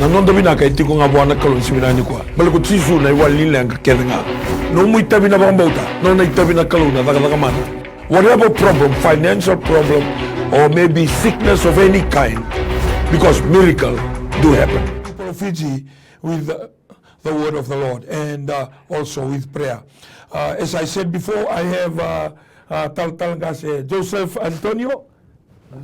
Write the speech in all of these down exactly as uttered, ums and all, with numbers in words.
Na noda vinaka e tiko ga vua na Kalou ni siga vinaka nikua. Baleta ko Jisu na iwali ni leqa kece ga. Nomu itavi na vakabauta, nona itavi na Kalou na cakacaka mana. Whatever problem, financial problem, or maybe sickness of any kind, because miracle do happen. People of Fiji with the, the word of the Lord and, uh, also with prayer. Uh, as I said before, I have, uh, uh, Talatala Qase Joseph Antonio.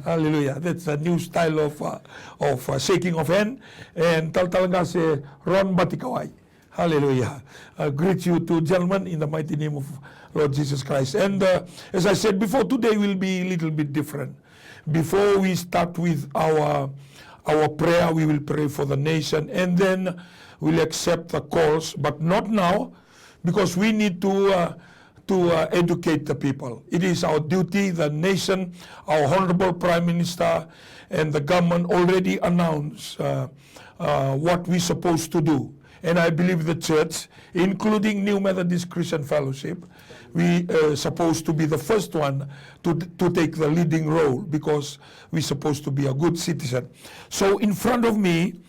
Hallelujah. That's a new style of, uh, of, uh, shaking of hand. And Talatala Qase Ron Batikawai. Hallelujah. I greet you two gentlemen in the mighty name of Lord Jesus Christ. And, uh, as I said before, today will be a little bit different. Before we start with our, our prayer, we will pray for the nation, and then we'll accept the calls, but not now, because we need to, uh, to, uh, educate the people. It is our duty. The nation, our honorable Prime Minister and the government already announced, uh, uh, what we supposed to do. And I believe the church, including New Methodist Christian Fellowship, we, uh, supposed to be the first one to, to take the leading role, because we supposed to be a good citizen. So in front of me,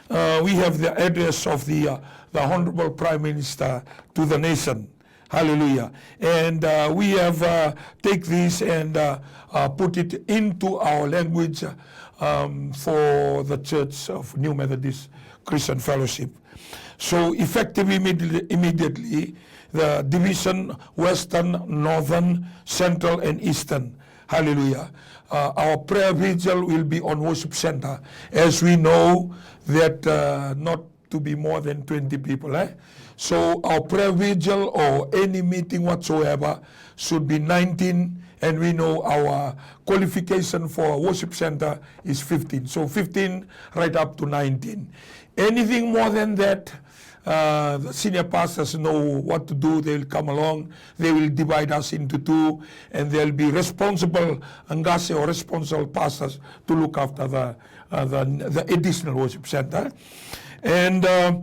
uh, we have the address of the, uh, the Honorable Prime Minister to the nation. Hallelujah. And, uh, we have, uh, take this and, uh, uh, put it into our language, um, for the Church of New Methodist Christian Fellowship. So effective immediately, immediately, the division, Western, Northern, Central, and Eastern. Hallelujah. Uh, our prayer vigil will be on Worship Center, as we know that, uh, not to be more than twenty people, eh? So our prayer vigil or any meeting whatsoever should be nineteen, and we know our qualification for Worship Center is fifteen. So fifteen right up to nineteen. Anything more than that, uh, the senior pastors know what to do. They will come along. They will divide us into two, and there'll be responsible qase or responsible pastors to look after the, uh, the, the additional Worship Center. And, uh,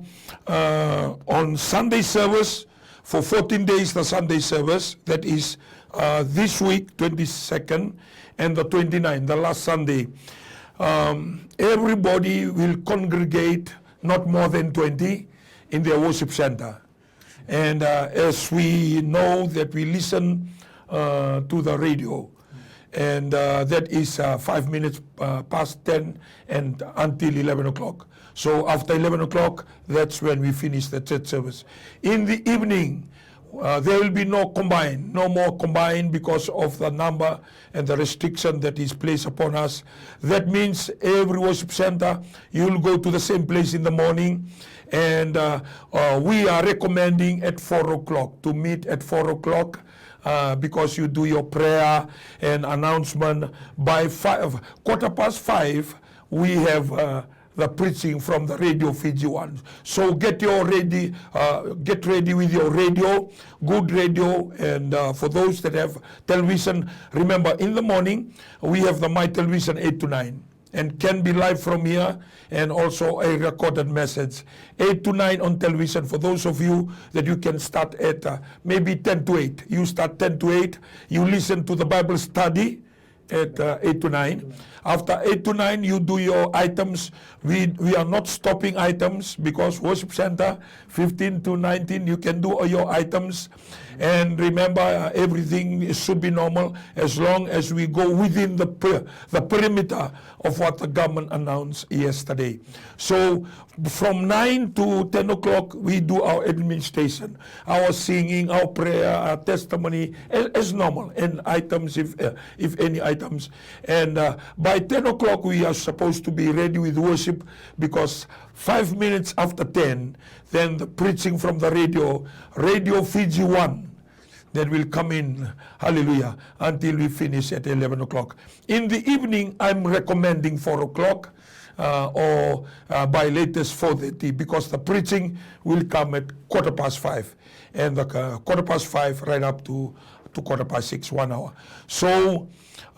uh, on Sunday service, for fourteen days, the Sunday service, that is, uh, this week, twenty-second and the twenty-ninth, the last Sunday, um, everybody will congregate not more than twenty in their Worship Center. And, uh, as we know that we listen, uh, to the radio, and, uh, that is, uh, five minutes, uh, past ten and until eleven o'clock. So after eleven o'clock, that's when we finish the church service. In the evening, uh, there will be no combine, no more combine because of the number and the restriction that is placed upon us. That means every Worship Center, you'll go to the same place in the morning. And, uh, uh, we are recommending at four o'clock, to meet at four o'clock, uh, because you do your prayer and announcement by five, quarter past five, we have, uh, the preaching from the Radio Fiji One. So get your ready, uh, get ready with your radio, good radio, and, uh, for those that have television, remember, in the morning we have the My Television eight to nine, and can be live from here, and also a recorded message. Eight to nine on television, for those of you that you can start at, uh, maybe ten to eight. You start ten to eight, you listen to the Bible study at, uh, eight to nine. After eight to nine, you do your items. We, we are not stopping items because Worship Center, fifteen to nineteen, you can do all your items. And remember, uh, everything should be normal as long as we go within the per-, the perimeter of what the government announced yesterday. So from nine to ten o'clock, we do our administration, our singing, our prayer, our testimony, as, as normal, and items, if, uh, if any items. And, uh, by ten o'clock, we are supposed to be ready with worship, because five minutes after ten, then the preaching from the radio, Radio Fiji One, that will come in, hallelujah, until we finish at eleven o'clock. In the evening, I'm recommending four o'clock, uh, or, uh, by latest four thirty, because the preaching will come at quarter past five, and the, uh, quarter past five right up to, to quarter past six, one hour. So,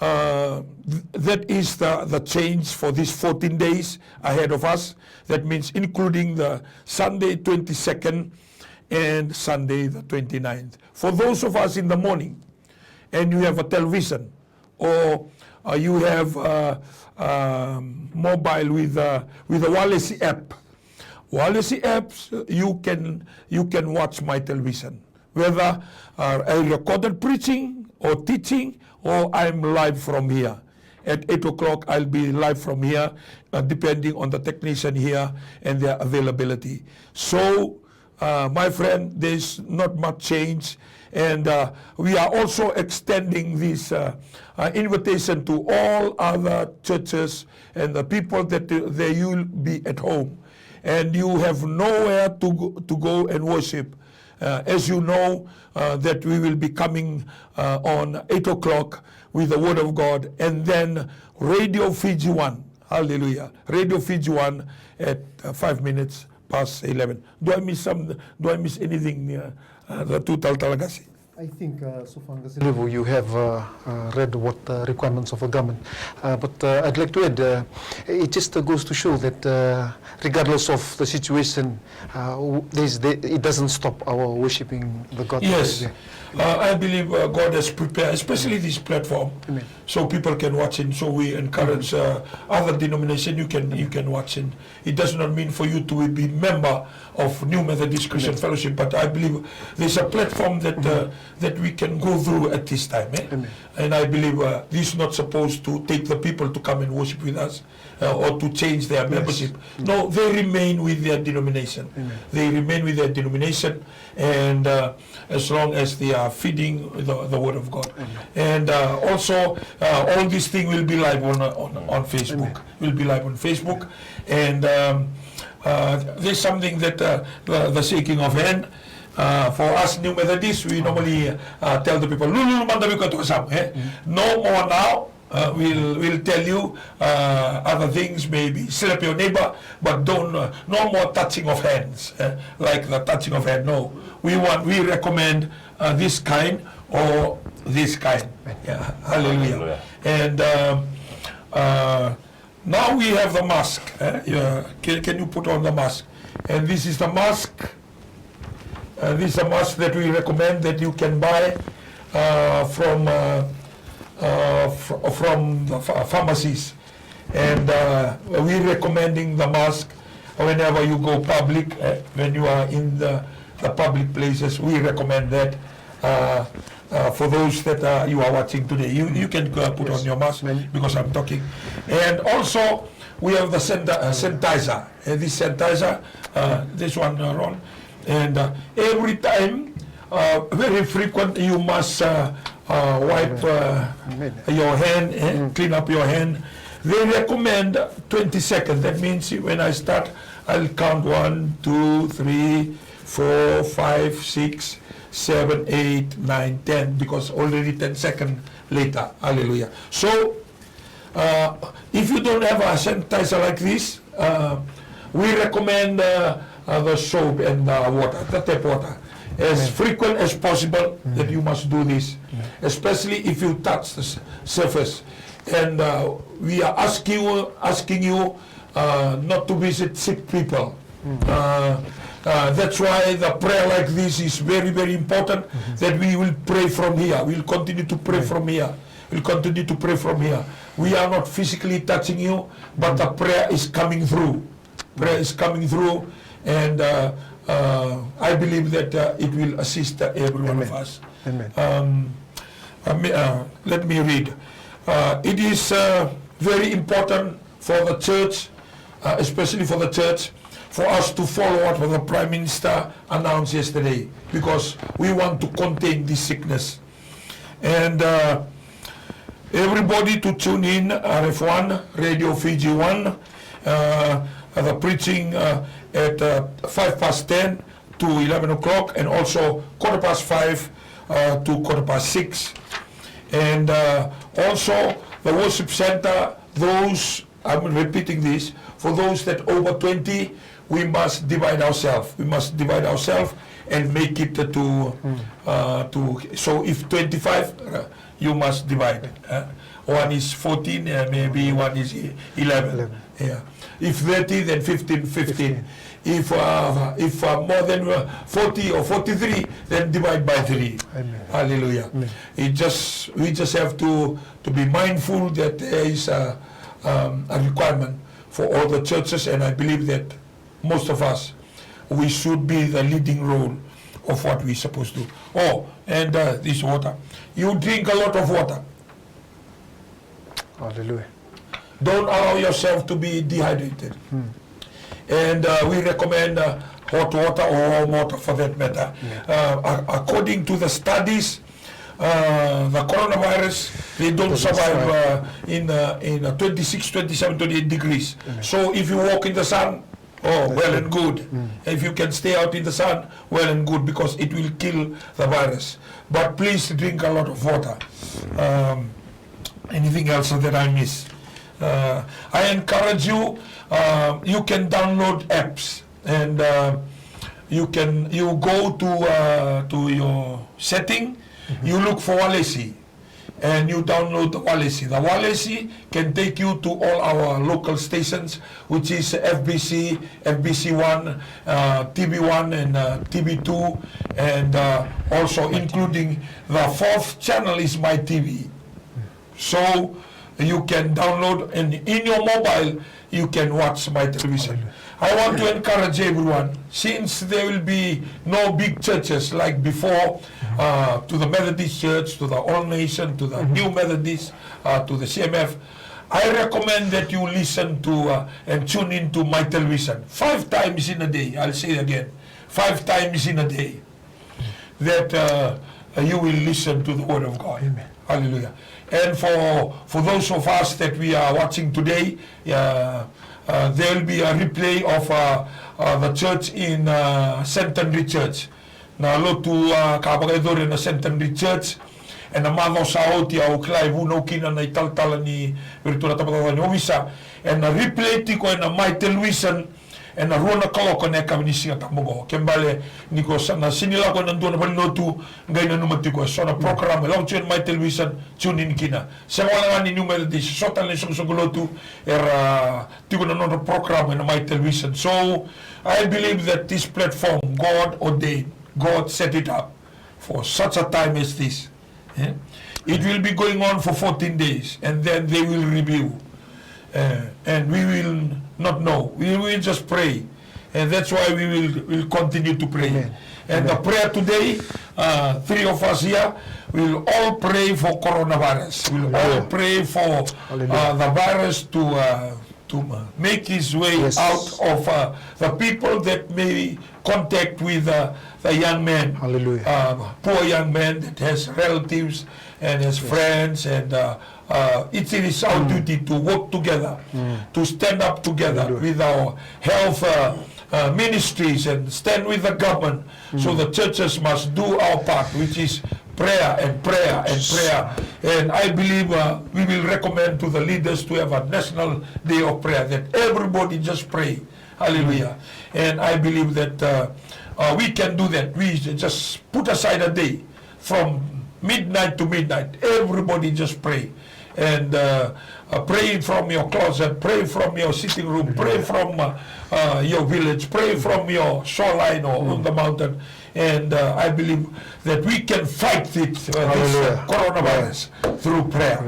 uh, th-, that is the, the change for these fourteen days ahead of us. That means including the Sunday twenty-second and Sunday the twenty-ninth. For those of us in the morning, and you have a television, or, uh, you have, uh, um, mobile with, uh, with a Walesi app, wireless apps, you can, you can watch my television. Whether, uh, I recorded preaching or teaching or I'm live from here. At eight o'clock, I'll be live from here, uh, depending on the technician here and their availability. So, uh, my friend, there's not much change. And, uh, we are also extending this, uh, uh, invitation to all other churches and the people that, uh, they will be at home. And you have nowhere to go, to go and worship. Uh, as you know, uh, that we will be coming, uh, on eight o'clock with the Word of God, and then Radio Fiji One. Hallelujah. Radio Fiji One at, uh, five minutes past eleven. Do I miss some? Do I miss anything, uh, uh, Ratu Talatala Qase? I think, uh, so far, Qase Levu, you have, uh, uh, read what the requirements of the government. Uh, but, uh, I'd like to add, uh, it just, uh, goes to show that, uh, regardless of the situation, uh, w- there's, there, it doesn't stop our worshiping the God. Yes. Yeah. Uh, I believe, uh, God has prepared, especially this platform, Amen. So people can watch it. So we encourage, uh, other denomination, you can, you can watch it. It does not mean for you to be member of New Methodist Christian Amen. Fellowship, but I believe there's a platform that, uh, that we can go through at this time. Eh? Amen. And I believe, uh, this is not supposed to take the people to come and worship with us, uh, or to change their Yes. membership. No, they remain with their denomination. Amen. They remain with their denomination, and, uh, as long as they are feeding the, the word of God. Amen. And, uh, also, uh, all this thing will be live on, on, on Facebook. Amen. Will be live on Facebook. And, um, uh, there's something that, uh, the, the shaking of hand, uh, for us New Methodists, we normally, uh, tell the people, "Lululu mada vei koya toka yasamu, eh? No more now." Uh, we'll, we'll tell you, uh, other things, maybe slap your neighbor, but don't, uh, no more touching of hands, eh, like the touching of hand. No, we want, we recommend, uh, this kind or this kind. Yeah, hallelujah. Hallelujah. And, um, uh, now we have the mask. Eh? Yeah. Can, can you put on the mask? And this is the mask. Uh, this is a mask that we recommend that you can buy, uh, from, uh, uh, fr- from the ph- pharmacies. And, uh, we recommending the mask whenever you go public, uh, when you are in the, the public places, we recommend that, uh, uh, for those that, uh, you are watching today. You, you can, uh, put Yes. on your mask Amen. Because I'm talking. And also, we have the sanita- uh, sanitizer. Uh, this sanitizer, uh, this one, uh, Ron. And, uh, every time, uh, very frequent, you must, uh, uh, wipe, uh, Amen. Your hand, eh, Mm. clean up your hand. They recommend twenty seconds. That means when I start, I'll count one, two, three, four, five, six, seven, eight, nine, ten, because already ten seconds later. Hallelujah. So, uh, if you don't have a sanitizer like this, uh, we recommend, uh, uh, the soap and, uh, water, the tap water, as Amen. Frequent as possible that you must do this, Amen. Especially if you touch the s- surface. And, uh, we are asking you, asking you, uh, not to visit sick people. Uh, uh, that's why the prayer like this is very, very important, that we will pray from here. We'll continue to pray from here. We'll continue to pray from here. We are not physically touching you, but the prayer is coming through. Prayer is coming through, and, uh, uh, I believe that, uh, it will assist, uh, every one of Amen. Us. Amen. Um, uh, me- uh, let me read. Uh, it is, uh, very important for the church, uh, especially for the church, for us to follow what the Prime Minister announced yesterday, because we want to contain this sickness. And, uh, everybody to tune in, R F one, Radio Fiji One, uh, the preaching, uh, at, uh, five past ten to eleven o'clock, and also quarter past five, uh, to quarter past six. And, uh, also the worship center, those I'm repeating this. For those that over twenty, we must divide ourselves. We must divide ourselves and make it to, uh, to, so if twenty-five, uh, you must divide. Uh, one is fourteen, uh, maybe one is e- eleven. Eleven. Yeah. If thirty, then fifteen, fifteen. Fifteen. If, uh, if, uh, more than, uh, forty or forty-three, then divide by three. Amen. Hallelujah. Amen. It just, we just have to to be mindful that there is a, um, a requirement for all the churches, and I believe that most of us, we should be the leading role of what we supposed to. Oh, and uh, this water. You drink a lot of water. Hallelujah. Don't allow yourself to be dehydrated. And uh, we recommend uh, hot water or warm water for that matter. Uh, ac- according to the studies, uh, the coronavirus, they don't survive uh, in uh, in uh, twenty-six, twenty-seven, twenty-eight degrees. So if you walk in the sun, oh, well and good. If you can stay out in the sun, well and good, because it will kill the virus. But please drink a lot of water. Um, anything else that I miss? Uh, I encourage you. Uh, you can download apps, and uh, you can you go to uh, to your setting. You look for Walesi, and you download the Walesi. The Walesi can take you to all our local stations, which is F B C, F B C One, uh, T V One, and uh, T V Two, and uh, also including the fourth channel is My T V. So you can download and in your mobile you can watch My Television. I want to encourage everyone, since there will be no big churches like before, uh, to the Methodist Church, to the All Nation, to the New Methodist, uh, to the C M F, I recommend that you listen to uh, and tune in to My Television five times in a day. I'll say again, five times in a day, that uh, you will listen to the word of God. Hallelujah. And for for those of us that we are watching today, uh, uh, there will be a replay of uh, uh, the church in uh, Centenary Church. Na lotu uh, ka vakayacori ena Centenary Church ena macawa sa oti, au kila e vunau kina na italatala ni viritu na tabacakacaka ni ovisa, ena replay tiko ena My Television ena rua na kaloko ena yakavi ni Siga Tabu oqo. Ke bale ni ko sa na sini lako ena dua na valenilotu, qai nanuma tiko e so na program e lako tiko ena My Television, tune in kina. Sega wale ga ni New Methodist, so tale na isoqosoqo lotu era tiko na nodra program ena My Television. So I believe that this platform, God ordained, God set it up for such a time as this. Eh? It will be going on for fourteen days, and then they will review. Uh, and we will not know. We will just pray. And that's why we will, will continue to pray. And the prayer today, uh, three of us here, we will all pray for coronavirus. We will all pray for uh, the virus to uh, to uh, make his way out of uh, the people that may contact with uh, the young man, uh, poor young man that has relatives and has friends, and uh, uh, it is our duty to work together, to stand up together with our health uh, uh, ministries and stand with the government. So the churches must do our part, which is prayer and prayer and prayer. And I believe uh, we will recommend to the leaders to have a national day of prayer, that everybody just pray. Hallelujah. And I believe that uh, uh, we can do that. We just put aside a day from midnight to midnight. Everybody just pray. And uh, uh, pray from your closet, pray from your sitting room, pray from uh, uh, your village, pray from your shoreline or on the mountain. And uh, I believe that we can fight it, uh, this uh, coronavirus through prayer.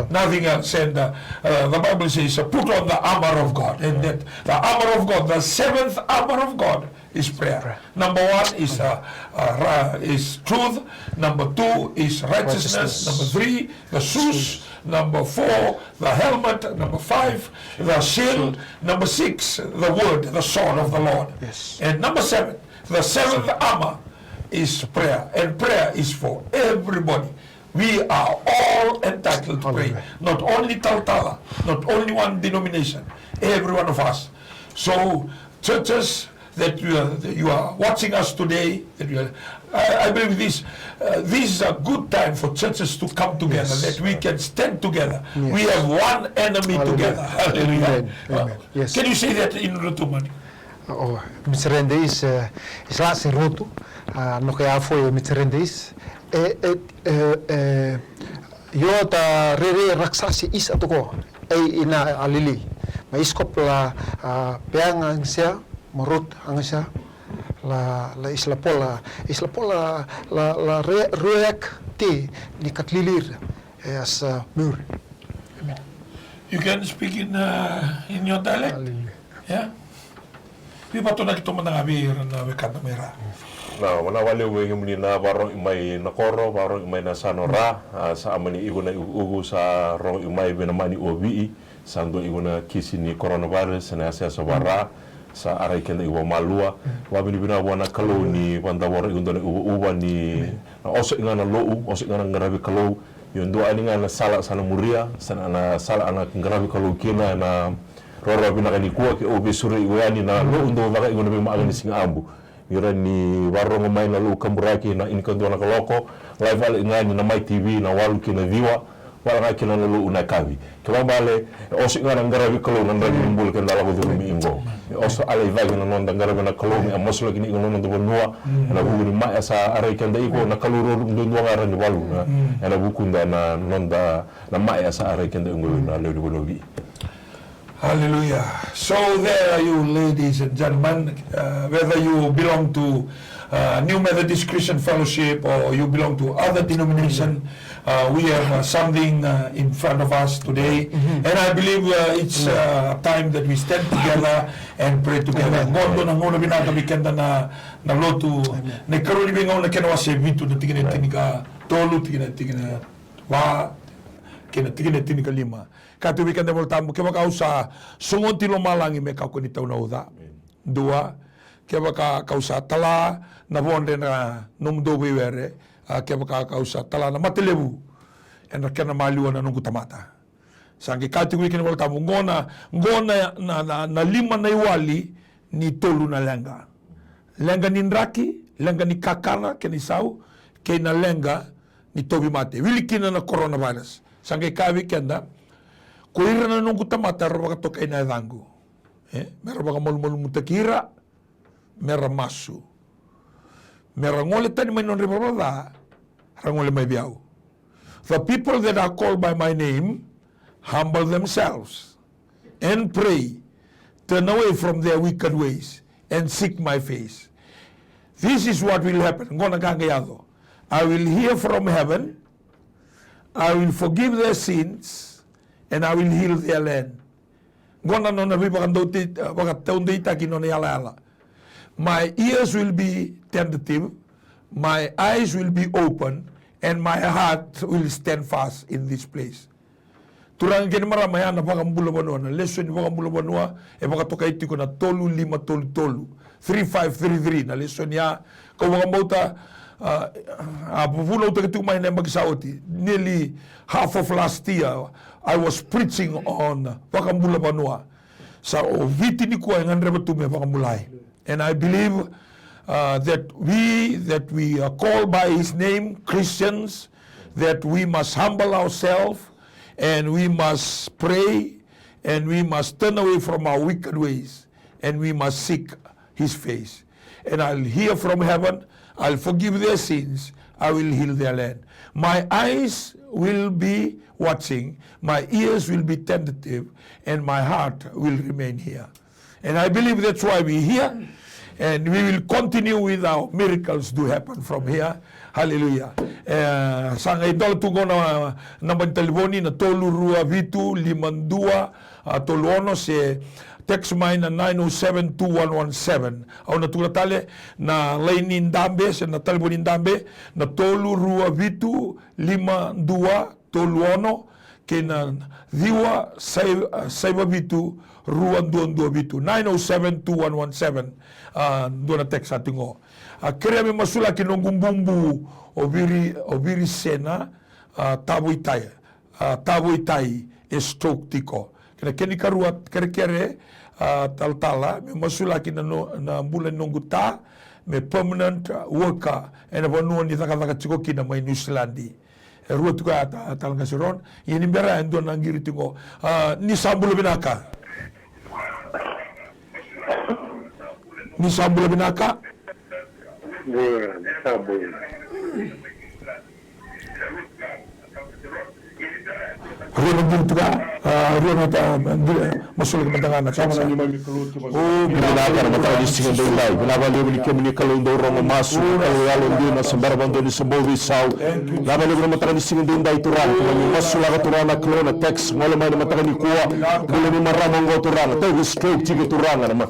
Nothing else. And uh, uh, the Bible says, uh, put on the armor of God. And that the armor of God, the seventh armor of God, is prayer. Number one is uh, uh, ra- is truth. Number two is righteousness. Number three, the shoes. Number four, the helmet. Number five, the shield. Number six, the word, the sword of the Lord. And number seven, the seventh armor is prayer. And prayer is for everybody. We are all entitled to pray. Not only Talatala, not only one denomination, every one of us. So churches that you are, that you are watching us today, that you are, I, I believe this, uh, this is a good time for churches to come together, that we can stand together. We have one enemy together. Hallelujah. Can you say that in Rotumani? O Miserendais, e, isa se rotu, a, noke afo e Miserendais. E, e, e, e, io ta rere raksasi isa toko, e, ina alili. Ma iskop la, a, peanga angsia, ma rot angsia, la, la isla pola, isla pola, la, la re, ruek ti ni katlilir, e, as a muri. Amen. You can speak in, uh, in your dialect. Hallelujah. Yeah. Veivakatonaki tu mada ga vei ira na wekada mai Ra. Na, vinaka vakalevu vei kemuni na varogi mai na koro, varogi mai na yasana o Ra, a, sa mani iko na iukuuku, sa rogoci mai vei na mani o Vii, sa dua iko na kisi ni coronavirus, na yasayasa va Ra, sa arai keda iko vakamalua. Vakavinavinaka vua na Kalou ni vakadavora iko dua na iuvauva ni na oso iga na lo'u, oso iga na qaravi Kalou. Io dua yani ga na sala sa na muria, sa na, na sala a na qaravi Kalou kina, na roro vinaka nikua ke o veisureti iko yani na lo'u dau caka iko na veimaka ni siga abu. Ira ni varogo mai na lo'u kaburaki na inikadua na kaloko, lai vale iga yani na Mai T V na walu ki na ciwa, vale ga kina na lo'u na yakavi. Kevaka bale, e oso iga na qaravi Kalou na draki ni bula keda lako curumi iqo. E oso a lai cake na noda qaravi na Kalou me a masulaki ni iko na noda vanua. Ena vuku ni ma'e sa arai keda iko na Kalou rau duadua ga ra ni valu. Ena vukuda na noda na ma'e sa arai keda iko na lewe ni vanua Viti. Hallelujah. So there you ladies and gentlemen, uh, whether you belong to uh, New Methodist Christian Fellowship or you belong to other denomination, uh, we have uh, something uh, in front of us today. And I believe uh, it's uh, time that we stand together and pray together. Qo dua na gauna vinaka vei keda na, na lotu. Na ikarua ni Veigauna kena wase vitu na tikina e tinikatolu, tikina, tikina va, kei na tikina e tinikalima. Ka tu vei keda na iVolatabu, kevaka au sa sogoti lomalagi me kakua ni tau na uca. Dua, kevaka kau sa tala na vodre na nomudou veiwere, a kevaka kau sa tala na mate levu ena kena maliwa na noqu tamata. Sa qai kaya tiko vei keda na iVolatabu, qo na, qo na, na, na, na lima na iwali ni tolu na leqa. Leqa ni draki, leqa ni kakana kei na isau, kei na leqa ni tauvimate. Wili kina na coronavirus. Sa qai kaya vei keda, ko ira na noqu tamata era vakatokai na yacaqu. E, mera vakamalumalumutaki ira, mera masu. Mera gole tani mai na nodra ivalavala ca, ra gole mai vei au. The people that are called by my name humble themselves and pray, turn away from their wicked ways and seek my face. This is what will happen. Qo na ka qai yaco. I will hear from heaven, I will forgive their sins, and I will heal their land. Qo na nona veivakataudeitaki nona yalayala. My ears will be tentative, my eyes will be open, and my heart will stand fast in this place. Turaga kei na marama, ya na vakabula vanua, na lesoni vakabula vanua e vakatokai tiko na tolu lima tolu tolu, three five three three, na lesoni ya. Kau vakabauta, a, a vunautaki tiko mai na yabaki sa oti. Nearly half of last year, I was preaching on vakabula vanua. Sa o Viti nikua e gadreva tu me vakabulai. And I believe uh, that we that we are called by His name, Christians, that we must humble ourselves and we must pray and we must turn away from our wicked ways and we must seek His face. And I'll hear from heaven, I'll forgive their sins, I will heal their land. My eyes will be watching, my ears will be tentative, and my heart will remain here. And I believe that's why we here. And we will continue with our miracles do happen from here. Hallelujah. E, sa qai dola tu qo na naba ni talevoni na tolu rua vitu lima dua a tolu ono se text mai na nine oh seven two one one seven. Au na tukuna tale na laini dabe se na talevoni dabe na tolu rua vitu lima dua tolu ono kei na ciwa saiva vitu rua dua dua vitu, nine oh seven two one one seven. A, dua na text sa tiko qo. A, kerea me masulaki noqu bubu o Viri, o Viri Sena, a, Tavoitai, a, Tavoitai e stroke tiko. Kei na kena ikarua kerekere, a, talatala me masulaki na, na bula ni noqu ta me permanent worker ena vanua ni cakacaka tiko kina mai Niusiladi. E rua tiko ya ta, talatala Qase Ron. Ia ni bera e dua na qiri tiko. A, ni sa bula vinaka. Ni sa bula vinaka. Bula, ni sa bula. Rua na qiri tiko ya. A, rua na ta, qiri, masulaki mada ga na text. O, vinaka na mataka ni siga edaidai. Vinaka vakalevu ni kemuni Kalou dau rogo masu, Kalou yalodina, se bera vakadua ni se bau veisau. Vinaka vakalevu na mataka ni siga edaidai Turaga, keimami masulaka Turaga na Kalou na text, gole mai na mataka nikua. Bula ni marama oqo Turaga, tau stroke tiko Turaga, na ma-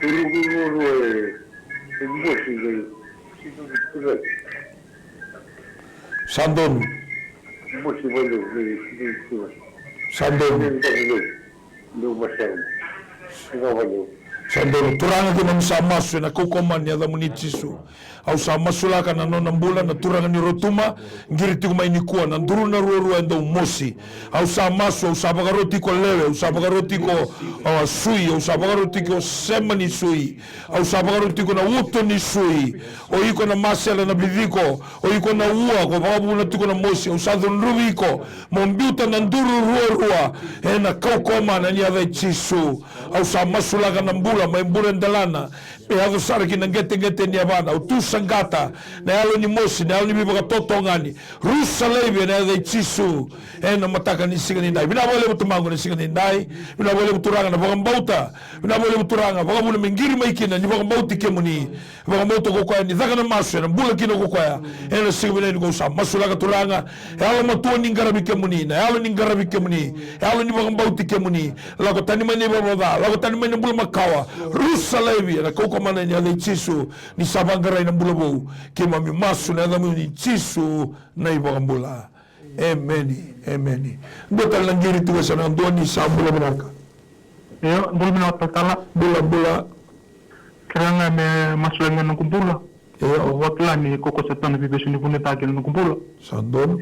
Ruku ruarua e, e mosi qai sega ni tiko. Sa donu. Mosi valevu qai sega ni tiko. Sa donu. Dou vasega. Sega valevu. Sa donu. Turaga keimami sa masu ena kaukaua mana ni yacamuni Jisu. Au sa masulaka na nona bula na turaga ni Rotuma, qiri tiko mai nikua na duruna ruarua e dau mosi. Au sa masu, au sa vakaroti iko lewe, au sa vakaroti iko, a, sui, au sa vakaroti iko sema ni sui, au sa vakaroti iko na uto ni sui. O iko na masela na viciko, o iko na ua ko vakavuna tiko na mosi, au sa cudruvi iko mo biuta na duru ruarua ena kaukaua mana ni yaca i Jisu. Au sa masulaka na bula mai bure delana, me yaco sara ki na qeteqete ni yavana. Au tu saqata na yalo ni mosi, na yalo ni veivakatotogani. Rusa laivi ena yaca i Jisu. Ena mataka ni siga nidai. Vinaka vakalevu tamaqu na siga nidai. Vinaka vakalevu turaga na vakabauta. Vinaka vakalevu turaga, vakavuna me qiri mai kina ni vakabauti kemuni. Vakabauta ko koya ni caka na masu ena bula kina ko koya. Ena siga vinaka nikua au sa masulaka turaga. Yalo matua ni qaravi kemuni, na yalo ni qaravi kemuni, yalo ni vakabauti kemuni. Lako tani mai na ivalavala ca, lako tani mai na bula makawa. Rusa laivi ena kaukaua mana ni yaca i Jisu. Ni sa vaqarai na bula vou. Keimami masu ena yacamuni Jisu na iVakabula. Emeni, emeni. Dua tale na qiri tu e sa na dua ni sa bula vinaka. Io, bula vinaka talatala. Bula, bula. Kerea ga me masulaki ga noqu bula. Io. Au vakila ni ko koya sa tu na veivesu ni vunitaki ena noqu bula. Sa donu.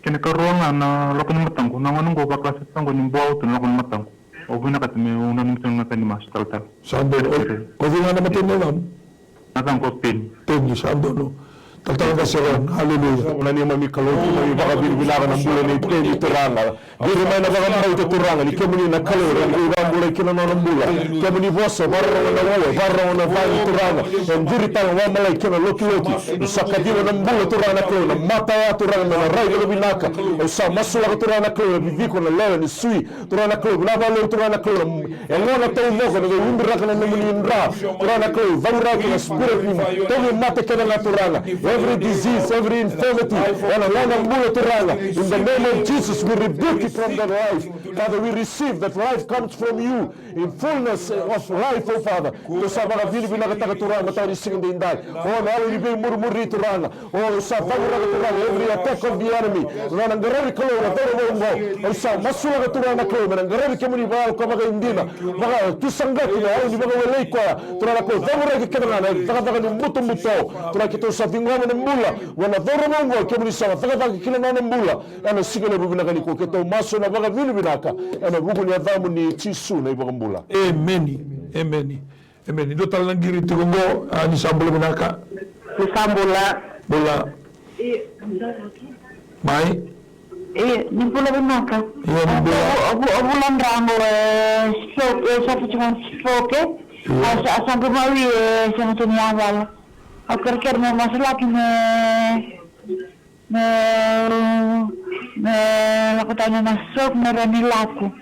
Kena karua ga na lako ni mataqu, na gauna qo vakasataqu ni bua tu na lako ni mataqu. Au vinakata meu nanumi tiko na ka ni masu talatala. Sa donu. O, o cei ga na matai ni yacamu? Na yacaqu o Peni. Peni, sa donu. Talatala qase Ron, haleluya. Na neimami Kalou, keimami vakavinavinaka na bula nei Peni Turaga. Qiri mai na vakabauta Turaga, ni kemuni na Kalou, ni veivakabulai kina na nona bula. Kemuni vosa, vakarorogo na ua, vakarorogo na cagi Turaga. E qiri tale na wamalai kei na lokiloki. Ni sa kaciva na bula Turaga na Kalou, na mata ya Turaga, me na rai vakavinaka. Au sa masulaka Turaga na Kalou, na viviko, na lewe, ni sui. Turaga na Kalou, vinaka vakalevu Turaga na Kalou, na yagona taucoko, na veiubiraka na nomuni dra. Turaga na Kalou, cavuraki na spirit ni tauvimate kece ga Turaga. Every disease, every infirmity, ena nona bula Turaga. In the name of Jesus, we rebuke it from that life. Father, we receive that life comes from you in fullness of life, oh Father. Tou sa vakavinavinakataka Turaga, mataka ni siga edaidai. O na yalo ni veimurimuri Turaga. O, au sa cavuraka Turaga every attack of the enemy. Na nona qaravi Kalou na cauravou oqo. Au sa masulaka Turaga na Kalou me na qaravi kemuni vakayalo ka vakaidina. Vakatusaqati na yalo ni vakawelei koya. Turaga na Kalou, cavuraki kece ga na cakacaka ni butobuto. Turaga keitou sa ciqoma na bula. Vua na cauravou oqo kemuni sa cakacaka kina na nona bula. Ena siga levu vinaka nikua keitou masu ena vakavinavinaka. Ena vuku ni yacamuni Jisu na iVakabula. Emeni. Emeni. Emeni. Dua tale na qiri tiko oqo, a, ni sa bula vinaka. Ni sa bula. Bula. Mai. E, ni bula vinaka. Ia, ni bula. O vu-, o vu-, o vula drago, e, stroke, e, suffer tiko na stroke, e. Ia. A sa, a sa qai mai, e, sega tiko ni yavala. Au kerekere me masulaki me Me, me lako tani na stroke me rawa ni lako.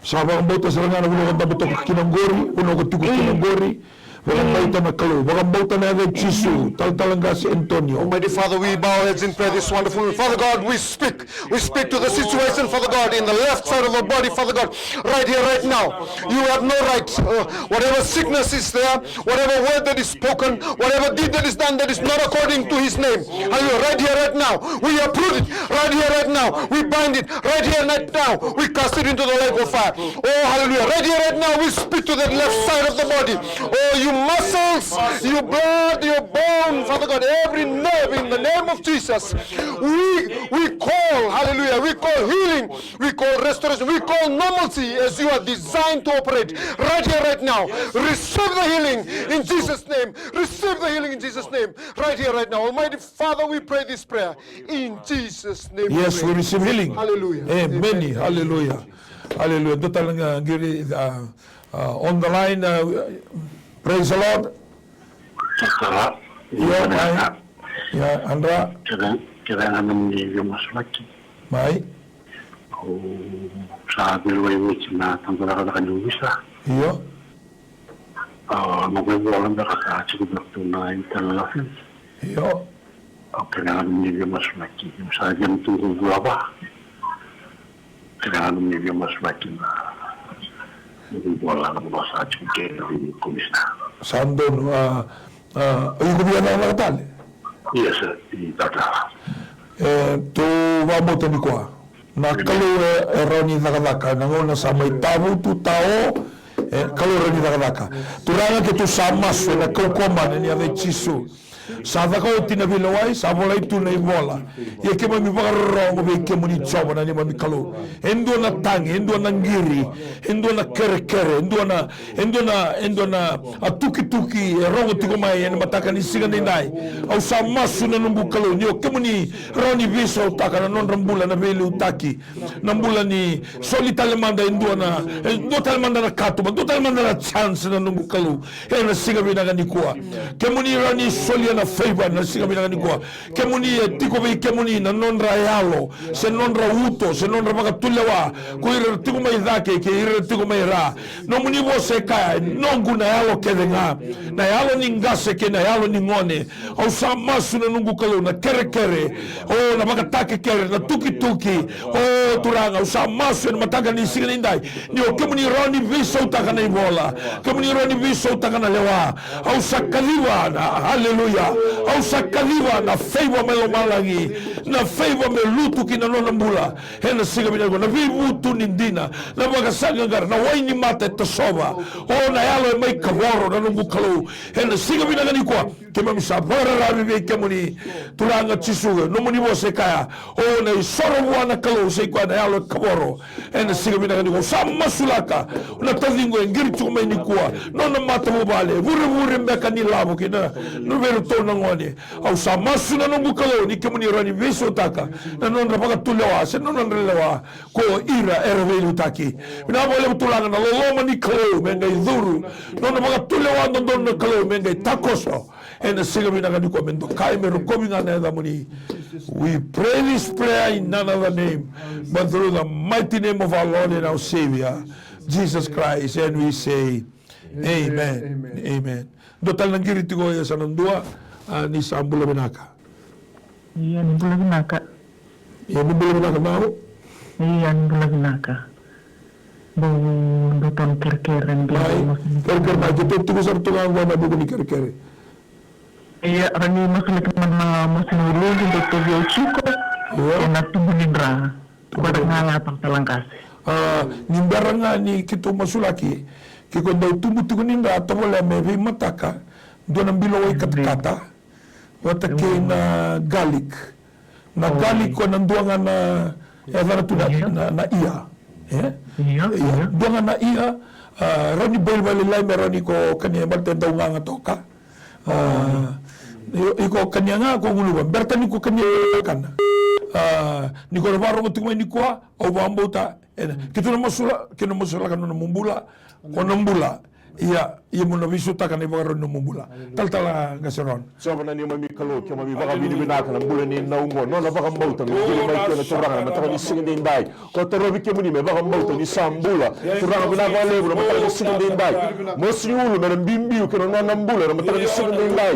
Sa vakabauta sara ga na vanua ko dabe toka kina oqori, vanua ko tiko kina oqori. Vakabauta na Kalou, vakabauta na yaca i Jisu, talatala qase Antonio. Almighty Father, we bow our heads in prayer this wonderful. Father God, we speak, we speak to the situation, Father God, in the left side of the body, Father God, right here, right now. You have no right. Uh, whatever sickness is there, whatever word that is spoken, whatever deed that is done that is not according to his name. Hallelujah. Right here, right now. We uproot it. Right here, right now. We bind it. Right here, right now. We cast it into the lake of fire. Oh, hallelujah. Right here, right now. We speak to that left side of the body. Oh, you muscles, you blood, your bone, Father God, every nerve in the name of Jesus. We, we call, hallelujah. We call healing. We call restoration. We call normalcy as you are designed to operate. Right here, right now. Receive the healing in Jesus' name. Receive the healing in Jesus' name. Right here, right now. Almighty Father, we pray this prayer. In Jesus' name we pray. Yes, we receive healing. Hallelujah. Amen. Hallelujah. Hallelujah. Dua tale na qiri, uh, uh, on the line. Uh, praise the Lord. Io, mai. Ia, andra. Keda, keda ga nomuni via masulaki. Mai. Au sa veilewai oti na tabacakacaka ni ovisa. Io. A, noqu ivola beka sa tiko beka tu na internal affairs. Io. Au kena ga nomuni via masulaki. Au sa via tu qo vula va. Kena ga nomuni via masulaki na noqu ivola na vanua sa tiko kina na vei komisina. Sa donu, a, A, iko via cakacaka tale? Yes, sir. I tata. E, tou vakabauta nikua. Na Kalou e, e rawa ni cakacaka. Na gauna sa mai tavutu tao, e, Kalou e rawa ni cakacaka. Turaga keitou sa masu ena kaukaua ni yaca i Jisu. Sa caka oti na veilewai, sa volai tu na ivola. Ia keimami vakarorogo vei kemuni Jiova na neimami Kalou. E dua na tagi, e dua na qiri, e dua na kerekere, e dua na, e dua na, e dua na, a, tukituki e rogo tiko mai ena mataka ni siga nidai. Au sa masu na noqu Kalou ni o kemuni rawa ni veisautaka na nodra bula na veiliutaki. Na bula ni soli tale mada e dua na, e dua tale mada na katuba, dua tale mada na chance na noqu Kalou. Ena siga vinaka nikua. Kemuni rawa ni solia na favor na siga vinaka nikua. Kemuni e tiko vei kemuni na nodra yalo, se nodra uto, se nodra vakatulewa, ko ira era tiko mai cake kei ira era tiko mai ra. Nomuni vosa e kaya, e noqu na yalo kece ga, na yalo ni qase kei na yalo ni gone. Au sa masu na noqu Kalou na kerekere, o na vakatakekere, na tukituki, o Turaga, au sa masu ena mataka ni siga nidai. Ni o kemuni rawa ni veisautaka na ivola, kemuni rawa ni veisautaka na lewa. Au sa kaciva na, haleluya. Au sa kaciva na favor mai lomalagi, na favor me lutu ki na nona bula. Ena siga vinaka nikua, na veivutuni dina, na vakasaqaqara, na wai ni mata e tasova. O na yalo e mai kavoro na noqu Kalou. Ena siga vinaka nikua. Keimami sa vakararavi vei kemuni, Turaga Jisu. Nomuni vosa e kaya, o na isoro vua na Kalou, sa i koya na yalo e kavoro. Ena siga vinaka nikua, au sa masulaka na taciqu e qiri tiko mai nikua, nona matavuvale, vurevure beka ni lavo kei na, na vei iratou na gone. Au sa masu na noqu Kalou ni kemuni rawa ni veisautaka na nodra vakatulewa se na nodra lewa ko ira era veiliutaki. Vinaka vakalevu Turaga, na loloma ni Kalou me qai curu, nona vakatulewa dodonu na Kalou me qai takoso. Ena siga vinaka nikua me dokai me rokovi ga na yacamuni. We pray this prayer in none other name but through the mighty name of our Lord and our Savior, Jesus Christ, and we say, Amen. Amen. Dua tale na qiri tiko e sa na dua, a, ni sa bula vinaka. Ia, ni bula vinaka. Ia, ni bula vinaka, Nau. Ia, ni bula vinaka. Bau dua tale kerekere ni bula. Mai, kerekere mai, keitou tiko sara tu ga qo ena vuku ni kerekere. Ia, rawa ni masulaki mai na masu ni uluqi, dou tovi au tiko. Ia. Ena tubu ni dra. Tubu ni dra. Vata ga ya, talatala qase. A, ni bera ga ni keitou masulaki, ke ko dau tubu tiko ni dra, tovolea me veimataka dua na bilo wai katakata vata kei na garlic. Na garlic ko na dua ga na, e, vana tu na, na, na ia. E? Ia, ia. Dua ga na ia, a, rawa ni bau vakalailai me rawa ni ko kania, baleta e dau gaga toka. A, iko, iko kania ga ko guluva, berata ni ko kania kana. A, ni ko na vakarogo tiko mai nikua, au vakabauta, ena, keitou na masula, keitou na masulaka na nomu bula, ko na bula. Ia, ia mo na veisautaka na ivakarau ni nomu bula. Talatala qase Ron. Jiova na neimami Kalou, keimami vakavinavinaka na bula nei Nau qo, nona vakabauta me qiri mai kina Turaga na mataka ni siga edaidai. Ko torovi kemuni me vakabauta ni sa bula. Turaga vinaka vakalevu na mataka ni siga edaidai. Mosi ni ulu me na biubiu kei na nona bula na mataka ni siga edaidai.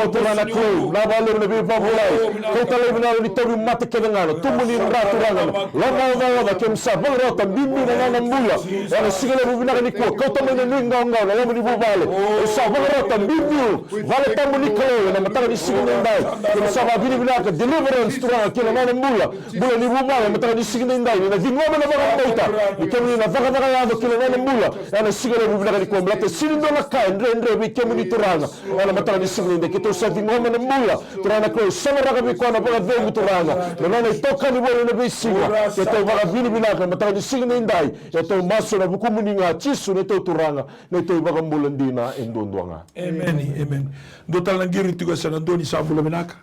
O Turaga na Kalou, vinaka vakalevu na veivakabulai. Kauta laivi na yalo ni tauvimate kece ga, na tubu ni dra Turaga. Lomaocaoca keimami sa vakarota biubiu na nona bula. Ena siga levu vinaka nikua, kauta mai na nuiqawaqawa na loma ni vuvale. Au sa vakarota biubiu, vale tabu ni Kalou, ena mataka ni siga edaidai. Keimami sa vakavinavinaka, deliverance Turaga kei na nona bula. Bula ni vuvale, mataka ni siga edaidai, ni na ciqoma na vakabauta ni kemuni na cakacaka yaco kina na nona bula. Ena siga levu vinaka nikua, baleta sega ni dua na ka e dredre vei kemuni Turaga. Ena mataka ni siga edaidai, keitou sa ciqoma na bula. Turaga na Kalou, samaraka vei koya na vakacegu Turaga. Na nona itokani voli ena veisiga. Keitou vakavinavinaka, mataka ni siga edaidai. Keitou masu ena vukumuni ga, Jisu neitou Turaga, neitou iVakabula dina e duadua ga. Emeni, emeni. Dua tale na qiri tiko e sa na dua ni sa bula vinaka.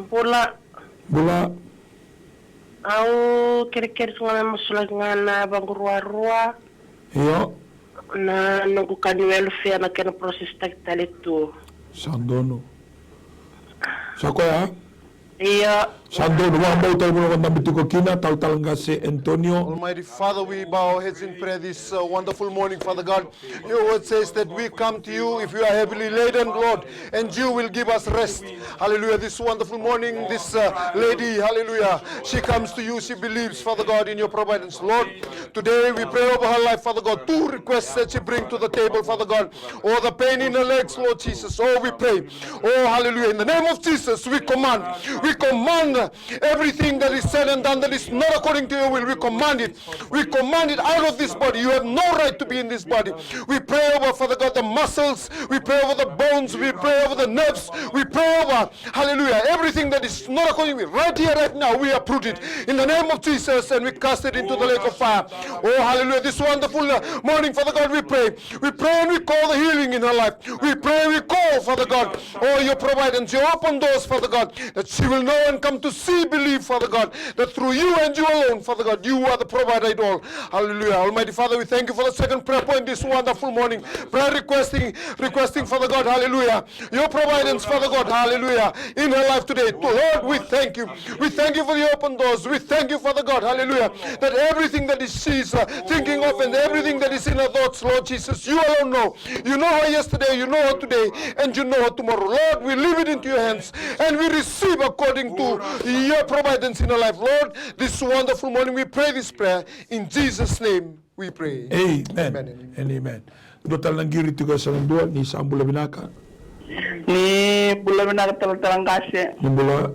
Bula. Bula. Au kerekere tu ga me masulaki ga na vaqo ruarua. Io. Na noqu ka ni welfare na kena process taki tale tu. Sa donu. Sa koya? Io. Sa donu, vakabauta e vanua ko dabe tiko kina, talatala qase Antonio. Almighty Father, we bow our heads in prayer this, uh, wonderful morning, Father God. Your word says that we come to you if we are heavily laden, Lord, and you will give us rest. Hallelujah. This wonderful morning, this, uh, lady, hallelujah, she comes to you. She believes, Father God, in your providence. Lord, today we pray over her life, Father God. Two requests that she bring to the table, Father God. Oh, the pain in her legs, Lord Jesus. Oh, we pray. Oh, hallelujah. In the name of Jesus, we command. We command everything that is said and done that is not according to your will. We command it. We command it out of this body. You have no right to be in this body. We pray over, Father God, the muscles. We pray over the bones. We pray over the nerves. We pray over, hallelujah, everything that is not according to you. Right here, right now, we uproot it in the name of Jesus and we cast it into the lake of fire. Oh, hallelujah. This wonderful, uh, morning, Father God, we pray. We pray and we call the healing in her life. We pray, we call, Father God, oh, your providence, your open doors, Father God, that she will know and come to see, believe, Father God, that through you and you alone, Father God, you are the provider it all. Hallelujah. Almighty Father, we thank you for the second prayer point this wonderful morning. Prayer requesting, requesting, Father God, hallelujah, your providence, Father God, hallelujah, in her life today. Lord, we thank you. We thank you for the open doors. We thank you, Father God, hallelujah, that everything that is she's, uh, thinking of and everything that is in her thoughts, Lord Jesus, you alone know. You know her yesterday, you know her today, and you know her tomorrow. Lord, we leave it into your hands and we receive according to your providence in her life. Lord, this wonderful morning we pray this prayer in Jesus' name. We pray. Amen. Amen and amen. Dua tale na qiri tiko e sa na dua, ni sa bula vinaka. Ni bula vinaka talatala qase. Ni bula.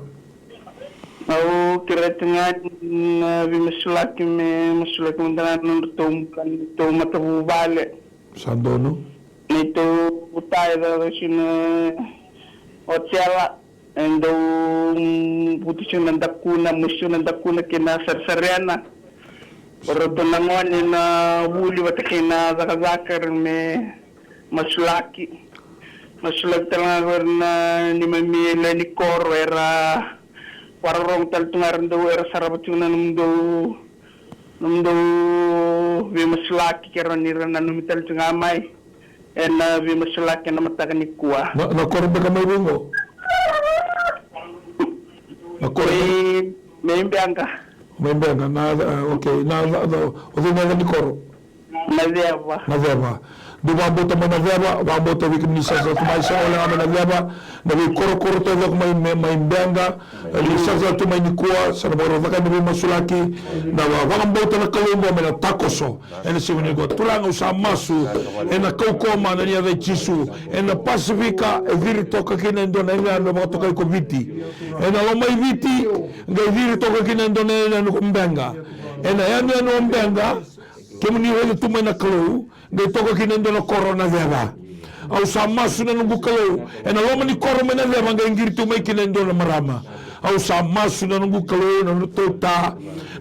Au kerea tiko ga na veimasulaki me masulaki mada ga na nodratou bula na nodratou matavuvale. Sa donu. Neitou vutaya e caucau sina otela, e dau vuti sina dakuna, musu na dakuna kei na sarisarena. O ratou na gone na vuli vata kei na cakacaka era me masulaki. Masulaki tale ga ko ira na neimami lewe ni koro era vakarorogo tale tu ga era dau era sarava tu na nomudou nomudou veimasulaki ke rawa ni ra nanumi tale tu ga mai ena veimasulaki ena mataka nikua. Na, na koro beka mai vei qo? Na koro beka? Mai, mai Beqa. Mai Beqa, na, eh, okay, na, na, na, o cei na yaca ni koro? Na Ceva. Na Ceva. Dou vakabauta mai na Ceva, vakabauta vei kemuni sasala tu mai, sega wale ga mai na Ceva, na veikorokoro taucoko mai, mai, mai Beqa, e, ni sasala tu mai nikua, sa na vakarau caka na veimasulaki, na va-, vakabauta na Kalou qo me na takoso. Ena siga nikua, Turaga, au sa masu ena kaukauwa mana ni yaca i Jisu, ena Pasifika e ciri toka kina e dua na yanuyanu vakatokai ko Viti. Ena loma i Viti qai ciri toka kina e dua na yanuyanu ko Beqa. Ena yanuyanu o Beqa, kemuni raica tu mai na Kalou, qai toka kina e dua na koro na Ceva. Au sa masu na noqu Kalou, ena loma ni koro mai na Ceva qai qiri tu mai kina e dua na marama. Au sa masu na noqu Kalou, na nodratou ta,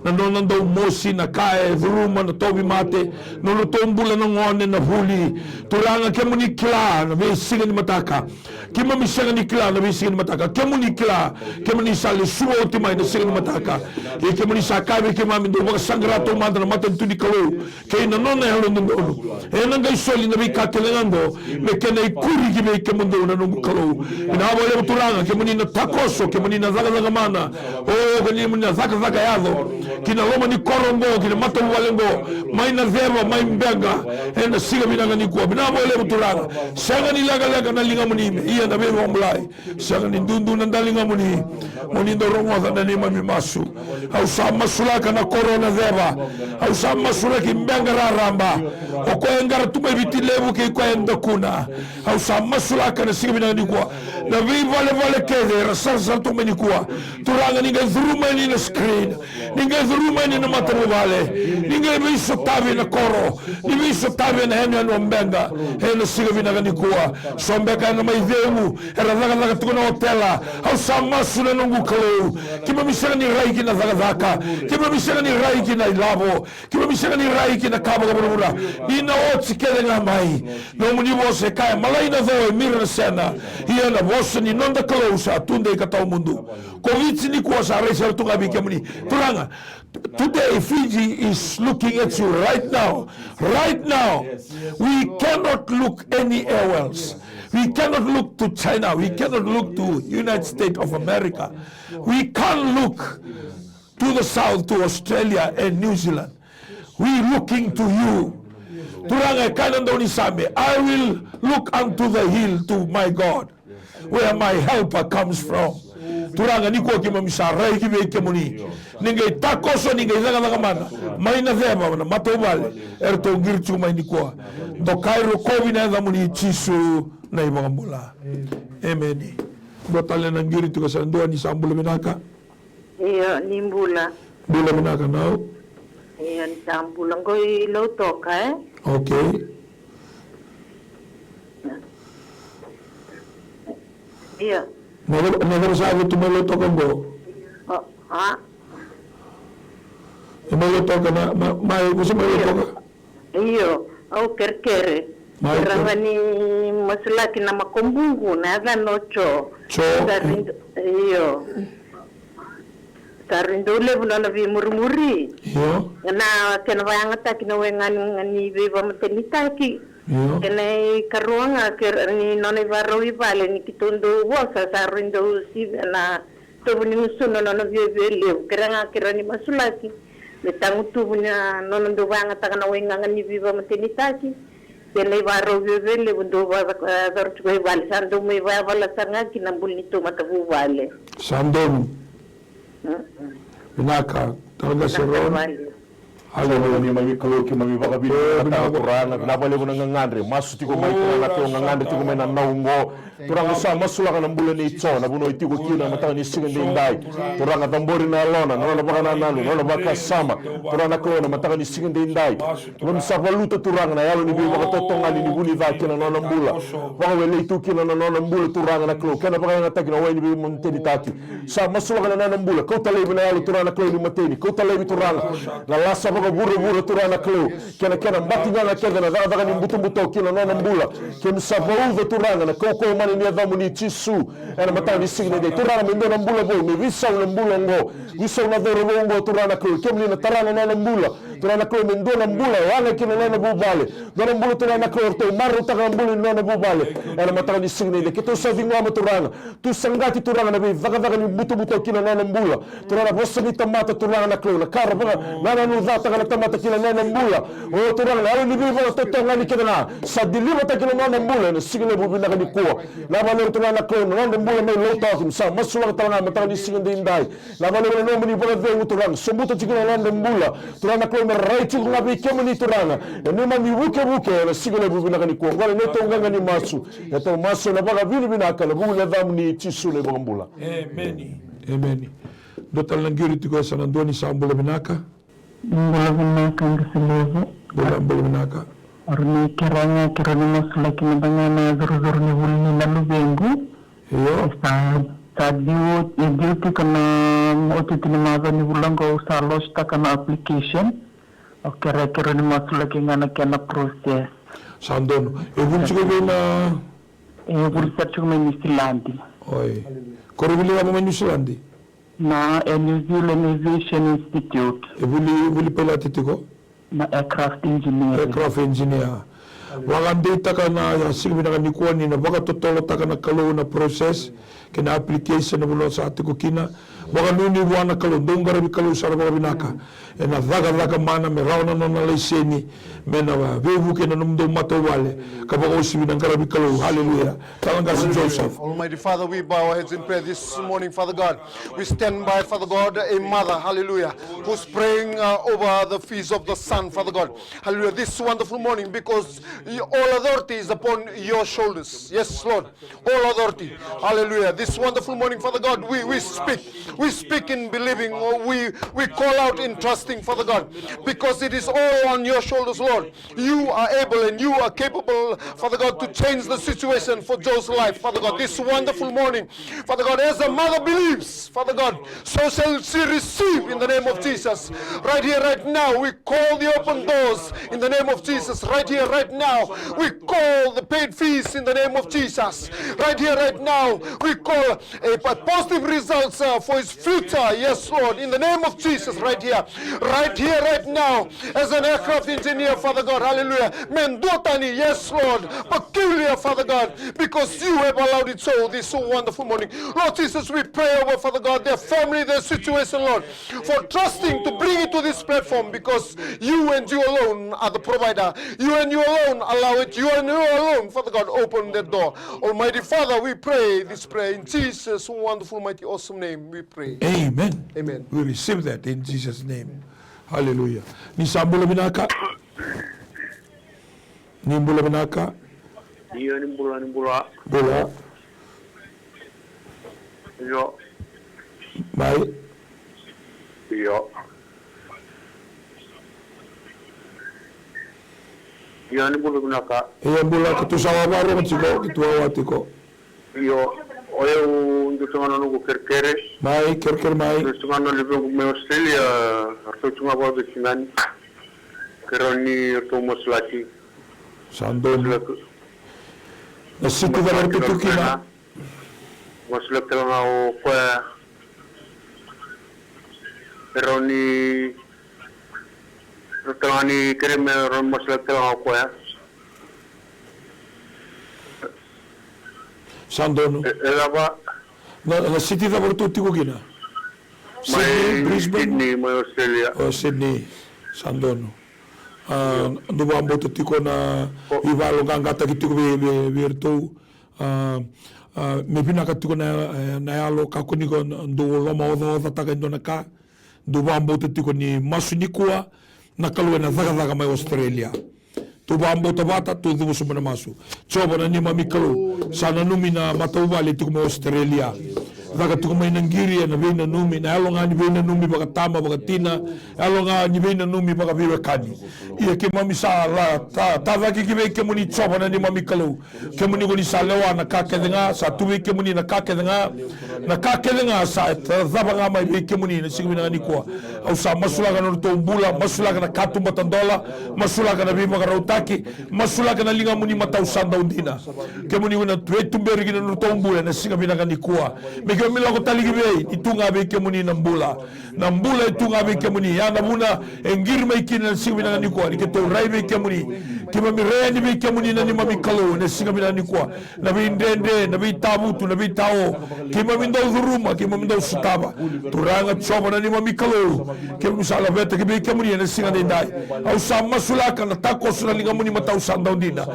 na nona dau mosi, na ka e curuma, na tauvimate, na nodratou bula na gone, na vuli. Turaga, kemuni kila na veisiga ni mataka. Keimami sega ni kila na veisiga ni mataka. Kemuni kila, kemuni sa lesuva oti mai na siga ni mataka. Ia kemuni sa kaya vei keimami, dou vakasaqara taumada na matanitu ni Kalou kei na nona yalododonu. Ena qai soli na veika kece ga oqo me kena ikuri ki vei kemudou na noqu Kalou. Vinaka vakalevu Turaga, kemuni na takoso, kemuni na cakacaka mana. O, kemuni na cakacaka yaco ki na loma ni koro oqo, ki na matavuvale oqo, mai na Ceva, mai Beqa, ena siga vinaka nikua. Vinaka vakalevu Turaga. Sega ni lekaleka na ligamuni me ia na veivakabulai. Sega ni dudu na daligamuni. Mo ni dau rogoca na neimami masu. Au sa masulaka na koro na Ceva. Au sa masulaki Beqa raraba. O koya e qara tu mai Viti Levu kei koya e dakuna. Au sa masulaka na siga vinaka nikua na veivalevale kece era sarasara tu mai nikua. Turaga, ni qai curu mai ni na screen, ni qai curu mai ni na matavuvale, ni qai veisotavi na koro, ni veisotavi ena yanuyanu o Beqa ena siga vinaka nikua. So beka era mai cegu, era cakacaka tu na otela. Au sa masu na noqu Kalou, keimami sega ni rai ki na cakacaka, keimami sega ni rai ki na ilavo, keimami sega ni rai ki na ka vakavuravura. Ni na oti kece ga mai. Nomuni vosa e kaya, malai na co, e mira na sena. Ia na vosa ni noda Kalou sa tudei ka tawamudu. Ko Viti nikua sa rai sara tu ga vei kemuni. Turaga, today Fiji is looking at you right now. Right now. We cannot look anywhere else. We cannot look to China. We cannot look to United States of America. We can't look to the south, to Australia and New Zealand. We looking to you. Turaga, e kaya na daunisame, I will look unto the hill, to my God, where my helper comes from. Turaga, nikua keimami sa rai ki vei kemuni. Ni qai takoso, ni qai cakacaka mana mai na Ceva, na matavuvale eratou qiri tiko mai nikua. Dokai rokovi na yacamuni Jisu na iVakabula. Emeni. Dua tale na qiri tiko, sa dua, ni sa bula vinaka. Io, ni bula. Bula vinaka nau. Io, ni sa bula qo i Lautoka, e? Okay. Io. Na cava, na cava sa yaco tu mai Lautoka qo? O, a? E mai Lautoka na, ma, mai, o se mai Lautoka? Io, au kerekere. Mai, kerekere. Rawa ni masulaki na makubuqu, na yacana o Jo. Jo, sa e. Ri-, io. Sa rui dau levu nona veimurimuri. Io. Na kena vakayagataki na wega ni, ni veivakamatenitaki. Io. Kena ikarua ga, ke ra-, ni nona ivakarau i vale ni keitou dau vosa, sa rui dau sivi na tovo ni gusuna nona viavialevu. Kerea ga ke rawa ni masulaki me tagutuvu na nona dau vakayagataka na waigaga ni veivakamatenitaki. Kena ivakarau viavialevu dau vaka, e, curu tiko i vale, sa dau mai vakayavala sara ga ki na bula ni tou matavuvale. Sa donu. Mm-mm. Vinaka, Tara Qase Ron. Aleluya. Neimami Kalou, keimami vakavinavinaka, Turaga, vinaka vakalevu na gagadre. Masu tiko mai, Turaga, na Kalou, gagadre tiko mai na nau oqo. Turaga, sa masulaka na bula nei Jo, na vanua e tiko kina na mataka ni siga edaidai. Turaga, cabori na yalona, na nona vakanananu, na nona vakasama. Turaga, na Kalou, na mataka ni siga edaidai, keimami sa valuta, Turaga, na yalo ni veivakatotogani ni vu ni ca kina nona bula. Vakawelei tu kina na nona bula, Turaga, na Kalou, kena vakayagataki na wai ni veimamatenitaki. Sa masulaka na nona bula, kauta laivi na yalo, Turaga, na Kalou, ni mateni, kauta laivi, Turaga, na lasa vakavuravura, Turaga, na Kalou, kei na kena batigaga kece na cakacaka ni butobuto kina nona bula. Keimami sa vauca, Turaga, na kaukauwa mana ni yacamuni, Jisu, ena mataka ni siga edaidai. Turaga, me dua na bula vou, me veisau na bula oqo, veisau na cauravou oqo, Turaga, na Kalou, kemuni na tara na nona bula. Turaga, na Kalou, me dua na bula e yaga kina nona vuvale. Dua na bula, Turaga, na Kalou, ratou marautaka na bula ni nona vuvale ena mataka ni siga edaidai. Keitou sa ciqoma, Turaga, tu saqati, Turaga, na veicakacaka ni butobuto kina nona bula. Turaga, na vosa ni tamata, Turaga, na Kalou, na ka ra vakanananutaka na tamata kina nona bula. O Turaga, na yalo ni veivakatotogani kece ga sa deliver-taki na nona bula ena siga levu vinaka nikua. Na vale, Turaga, na Kalou, na nona bula mai Lautoka, keimami sa masulaka tale ga mataka ni siga edaidai. Na vale, na nomuni vakacegu, Turaga, sobuta tiko na nodra bula, Turaga, na Kalou, me rai tiko ga vei kemuni, Turaga, ena neimami vukevuke ena siga levu vinaka nikua. Oqo na neitou qaqa ni masu, neitou masu ena vakavinavinaka ena vuku ni yacamuni, Jisu na iVakabula. Emeni. Emeni. Dua tale na qiri tiko, e sa na dua. Ni sa bula vinaka. Bula vinaka, qase levu. Bula, bula vinaka. Au ni kerea ga, kerea ni masulaki mada ga na curucuru ni vuli ni na luvequ. Io. Sa, sa due, e due tiko na iotioti ni macawa ni vula qo, au sa lodge-taka na application. Au kerea, kerea ni masulaki ga na kena process. Sa donu. E vuli tiko vei na? E vuli sara tiko mai Niusiladi. Oi. Ko ra vuli cava mai Niusiladi? Na, e New Zealand Aviation Institute. E vuli, vuli pailate tiko? Na aircraft engineer. Aircraft engineer. Vakadeitaka na siga vinaka nikua ni na vakatotolotaka na Kalou na process kei na application, na vanua sa tiko kina. Vakanuinui vua na Kalou, dou qaravi Kalou sara vakavinaka ena cakacaka mana me rawa na nona laiseni, me na veivuke na nomudou matavuvale ka vakauasivi na qaravi Kalou. Hallelujah. Tala qase Joseph. Almighty Father, we bow our heads in prayer this morning, Father God. We stand by, Father God, a mother, hallelujah, who's praying, uh, over the feast of the son, Father God. Hallelujah. This wonderful morning, because y-, all authority is upon your shoulders. Yes, Lord. All authority. Hallelujah. This wonderful morning, Father God, we, we speak. We speak in believing. We, we call out in trusting, Father God, because it is all on your shoulders, Lord. You are able and you are capable, Father God, to change the situation for Joe's life, Father God. This wonderful morning, Father God, as a mother believes, Father God, so shall she receive in the name of Jesus. Right here, right now, we call the open doors in the name of Jesus. Right here, right now, we call the paid fees in the name of Jesus. Right here, right now, we call a, a positive results, uh, for his future. Yes, Lord, in the name of Jesus, right here, right here, right now, as an aircraft engineer, Father God, hallelujah. Me dua tani, yes, Lord, peculiar, Father God, because you have allowed it so this wonderful morning. Lord Jesus, we pray over, Father God, their family, their situation, Lord, for trusting to bring it to this platform, because you and you alone are the provider. You and you alone allow it. You and you alone, Father God, open the door. Almighty Father, we pray this prayer in Jesus' wonderful, mighty, awesome name we pray. Amen. Amen. We receive that in Jesus' name. Hallelujah. Ni sa bula vinaka. Ni bula vinaka. Io, ni bula, ni bula. Bula. Io. Mai. Io. Io, ni bula vinaka. Io, bula, keitou sa vakarorogo tiko, keitou wawa tiko. Io, o yau dua tu ga na noqu kerekere. Mai, kerekere mai. Dua tu ga na luvequ mai Australia, ratou tu ga vakaveitinani. Kerea ni ratou masulaki. Sa donu. Masulaki. Na siti cava ratou tu kina? Masulaki tale ga o koya. Kerea ni, kerea tale ga ni kerea me ratou masulaki tale ga o koya. Sa donu. E, e cava? Na, na siti cava ratou tiko kina? Mai Sydney, Brisbane? Sydney, mai Australia. O, Sydney. Sa donu. A, dou vakabauta tiko na ivalo qaqataki tiko vei, vei, vei iratou. A, a, me vinaka tiko na, e, na yalo, kakua ni ko dou lomaocaocataka e dua na ka. Dou vakabauta tiko ni masu nikua, na Kalou ena cakacaka mai Australia. Tou vakabauta vata, tou cuva sobu ena masu. Jiova na neimami Kalou, sa nanumi na matavuvale tiko mai Australia. Caka tiko mai na qiri ena veinanumi, na yalo ga ni veinanumi vakatama, vakatina, yalo ga ni veinanumi vakaveiwekani. Ia keimami sa la, ta, tacake ki vei kemuni Jiova na neimami Kalou. Kemuni ko ni sa lewa na ka kece ga, sa tu vei kemuni na ka kece ga, na ka kece ga sa ca-, cava ga mai vei kemuni na siga vinaka nikua. Au sa masulaka na nodratou bula, masulaka na katuba tadola, masulaka na veivakarautaki, masulaka na ligamuni matau sa dau dina. Kemuni ko na veituberi ki na nodratou bula ena siga vinaka nikua. Me keimami lako tale ki vei, ni tu ga vei kemuni na bula. Na bula e tu ga vei kemuni. Ya na vuna e qiri mai kina na siga vinaka nikua, ni keitou rai vei kemuni. Keimami rai yani vei kemuni na neimami Kalou ena siga vinaka nikua. Na veidredre, na veitavutu, na veitao, keimami dau curuma, keimami dau sotava. Turaga Jiova na neimami Kalou, keimami sa laveta ki vei kemuni ena siga nidai. Au sa masulaka na takoso na ligamuni matau sa dau dina.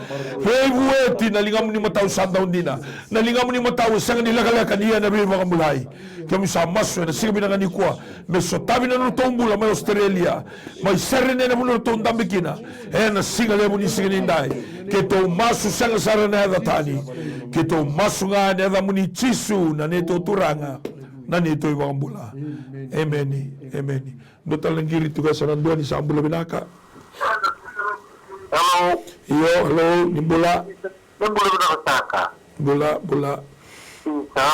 Veivueti na ligamuni matau sa dau dina. Na ligamuni matau e sega ni lekaleka ni ia na veivakabulai. Keimami sa masu ena siga vinaka nikua me sotavi na nodratou bula mai Australia, mai Sydney na vanua ratou dabe kina. Ena siga levu ni siga nidai, keitou masu sega sara ena yaca tani. Keitou masu ga ena yacamuni Jisu na neitou Turaga, na neitou iVakabula. Emeni. Emeni. Dua tale na qiri tu ga sa na dua ni sa bula vinaka. Hello. Io, hello, ni bula. Ni bula vinaka saka. Bula, bula. Isa,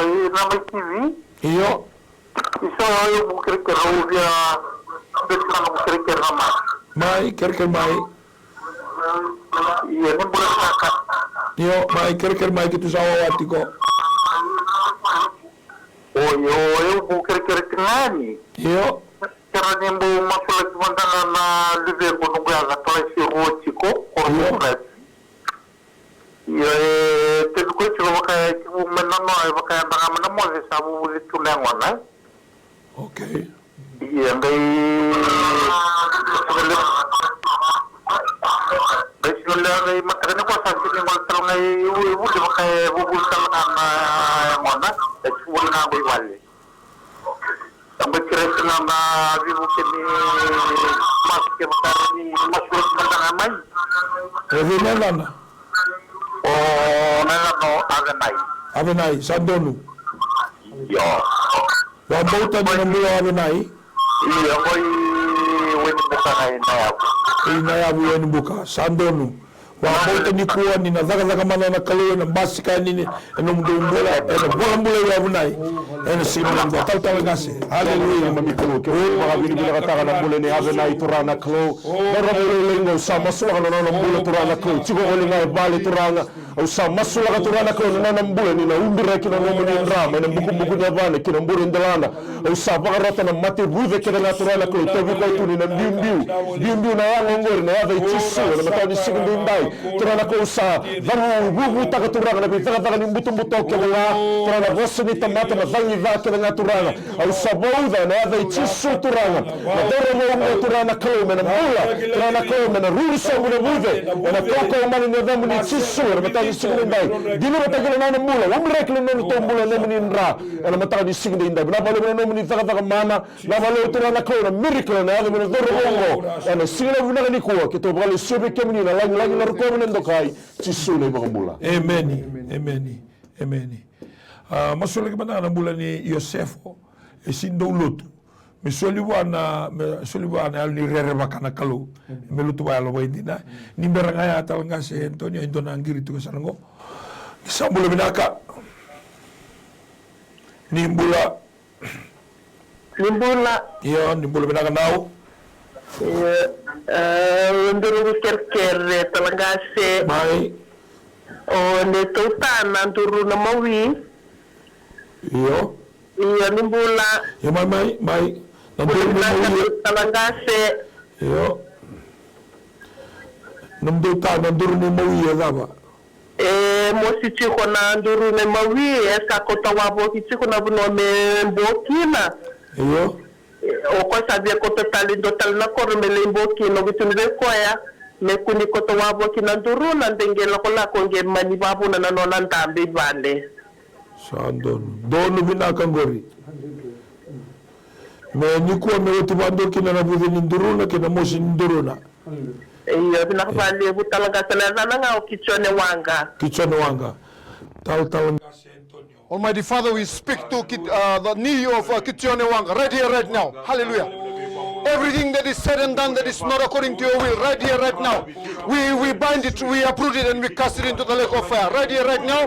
e na mai T V? Io. Isa, e vu kerekere, au via beti na vu kerekere na mai. Mai, kerekere mai. Ia, ni bula saka. Io, mai, kerekere mai, keitou sa wawa tiko. O, io, e vu kerekere tiko ga ni. Io. Kera ni bau masulaki mada ga na luvequ, noqu yaca Talaisi Rua tiko, ko Rua Rati. Io, e tevi koya tiko vaka e tevu mai na noa, e vaka e yadraka mai na moce sa vuvuci tu na yagona, e? Okay. Ia, qai, qai siga levu, qai mataka nikua sa sega ni gole tale ga i, i vuli vaka e vuvuci tale ga na yagona, e tevu ga qo i vale. Au bau kerea tiko na veivuke ni masu kevaka ni masulaki mada ga mai. O cei na yacana? O na yacana o Avenai. Avenai, sa donu. Io. Vakabauta ni na bula o Avenai. Io, qo i Wainibuka ga i Nayavu. I Nayavu i Wainibuka, sa donu. Vakabauta nikua ni na cakacaka mada na Kalou ena basika yani ni, ena nomudou bula, ena vakabulai o Avenai. Ena siga mada nikua, talatala qase. Aleluya. Mami Kalou, keimami vakavinavinakataka na bula ni Avenai, Turaga na Kalou. Na rau lailai qo, au sa masulaka na nona bula, Turaga na Kalou. Tiko voli ga e vale, Turaga. Au sa masulaka, Turaga na Kalou, na nona bula ni na ubiraki na nomuni dra mai na bukubuku ni yavana ki na bure delana. Au sa vakarota na mate vuce kece ga, Turaga na Kalou, tauvi koya tu ni na biubiu. Biubiu na yago oqori ena yaca i Jisu ena mataka ni siga edaidai. Turaga na Kalou, sa cavuvuvutaka, Turaga, na veicakacaka ni butobuto kece ga. Turaga, na vosa ni tamata, na cagi ca kece ga, Turaga. Au sa vauca ena yaca i Jisu, Turaga, na cauravou oqo, Turaga na Kalou, me na bula, Turaga na Kalou, me na ruru sobu na vuce ena kaukauwa mana ni yacamuni Jisu ena mataka ni siga edaidai. Dina vata kei na nona bula, ubiraki na nodratou bula na nomuni dra ena mataka ni siga edaidai. Vinaka vakalevu na nomuni cakacaka mana. Vinaka vakalevu, Turaga na Kalou, na miracle ena yaco mai na cauravou oqo. Ena siga levu vinaka nikua, keitou vakalesuya vei kemuni na lagilagi, na rokova, na dokai. Jisu na iVakabula. Emeni. Emeni. Emeni. A, masulaki mada ga na bula ni Iosefo, e sega ni dau lotu. Me soli vua na, me soli vua na yalo ni rere vaka na Kalou. Me lotu vakayalo vakaidina. Ni bera ga ya, talatala qase Antonio, e dua na qiri tu ga sara qo. Ni sa bula vinaka. Ni bula. Ni bula. Io, ni bula vinaka nau. Io, e, au duru kerekere, talatala qase. Mai. O neitou ta na Duru na Mawi. Io. Io, ni bula. Io, mai, mai, mai. Na Duru na Mawi, talatala qase. Io. Nomudou ta na Duru na Mawi e cava? E mosi tiko na Duru na Mawi, e sa kauta wavoki tiko na vanua me bo kina. Io. O koya sa via kauta tale dua tale na koro me lai bo kina, o qai tukuna vei koya me kua ni kauta wavoki na Duru, na de qai lakolako qai mani vavuna na nona dabe i vale. Sa donu. Donu vinaka qori. Me nikua me oti vadua kina na vuce ni duruna kei na mosi ni duruna. Io, vinaka valevu. Talatala ga o Kitione Waqa. Kitione Waqa. Talatala ga se Antonio. Almighty Father, we speak to Kit, uh, the knee of uh, Kitione Waqa right here, right now. Hallelujah. Everything that is said and done that is not according to your will, right here, right now. We, we bind it, we uproot it, and we cast it into the lake of fire. Right here, right now.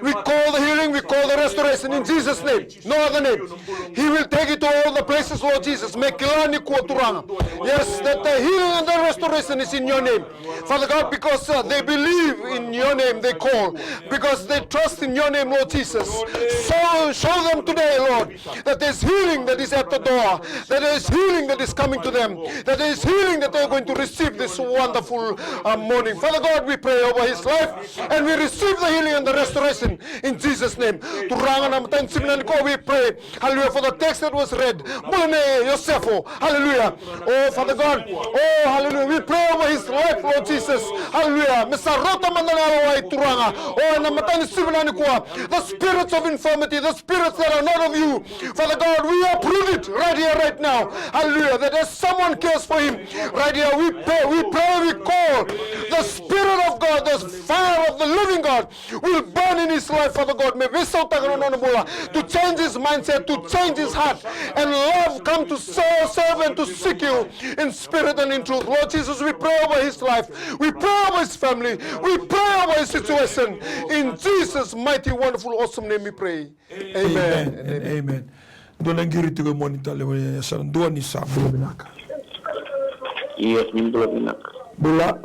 We call the healing, we call the restoration in Jesus' name. No other name. He will take it to all the places, Lord Jesus. Me kila nikua, Turaga. Yes, that the healing and the restoration is in your name. Father God, because uh, they believe in your name, they call. Because they trust in your name, Lord Jesus. So show them today, Lord, that there's healing that is at the door, that there is healing that is coming to them, that there is healing that they are going to receive this wonderful uh, morning. Father God, we pray over his life and we receive the healing and the restoration in Jesus' name. Turaga, na mataka ni siga nikua, we pray, hallelujah, for the text that was read. Bula nei Josefo, hallelujah. Oh, Father God, oh, hallelujah. We pray over his life, Lord Jesus, hallelujah. Me sa rauta mada na yalowai, Turaga. Oh, na mataka ni siga nikua, the spirits of infirmity, the spirits that are not of you, Father God, we uproot it right here, right now. Hallelujah. That as someone cares for him, right here, we pray, we pray, we call the Spirit of God, the fire of the living God will burn in his life, Father God. Me veisautaka na nona bula, to change his mindset, to change his heart, and love come to serve, serve and to seek you in spirit and in truth. Lord Jesus, we pray over his life. We pray over his family. We pray over his situation. In Jesus' mighty, wonderful, awesome name we pray. Amen. Amen and amen. Dua na qiri tiko e moni tale, e sa dua ni sa bula vinaka. Io, ni bula vinaka. Bula.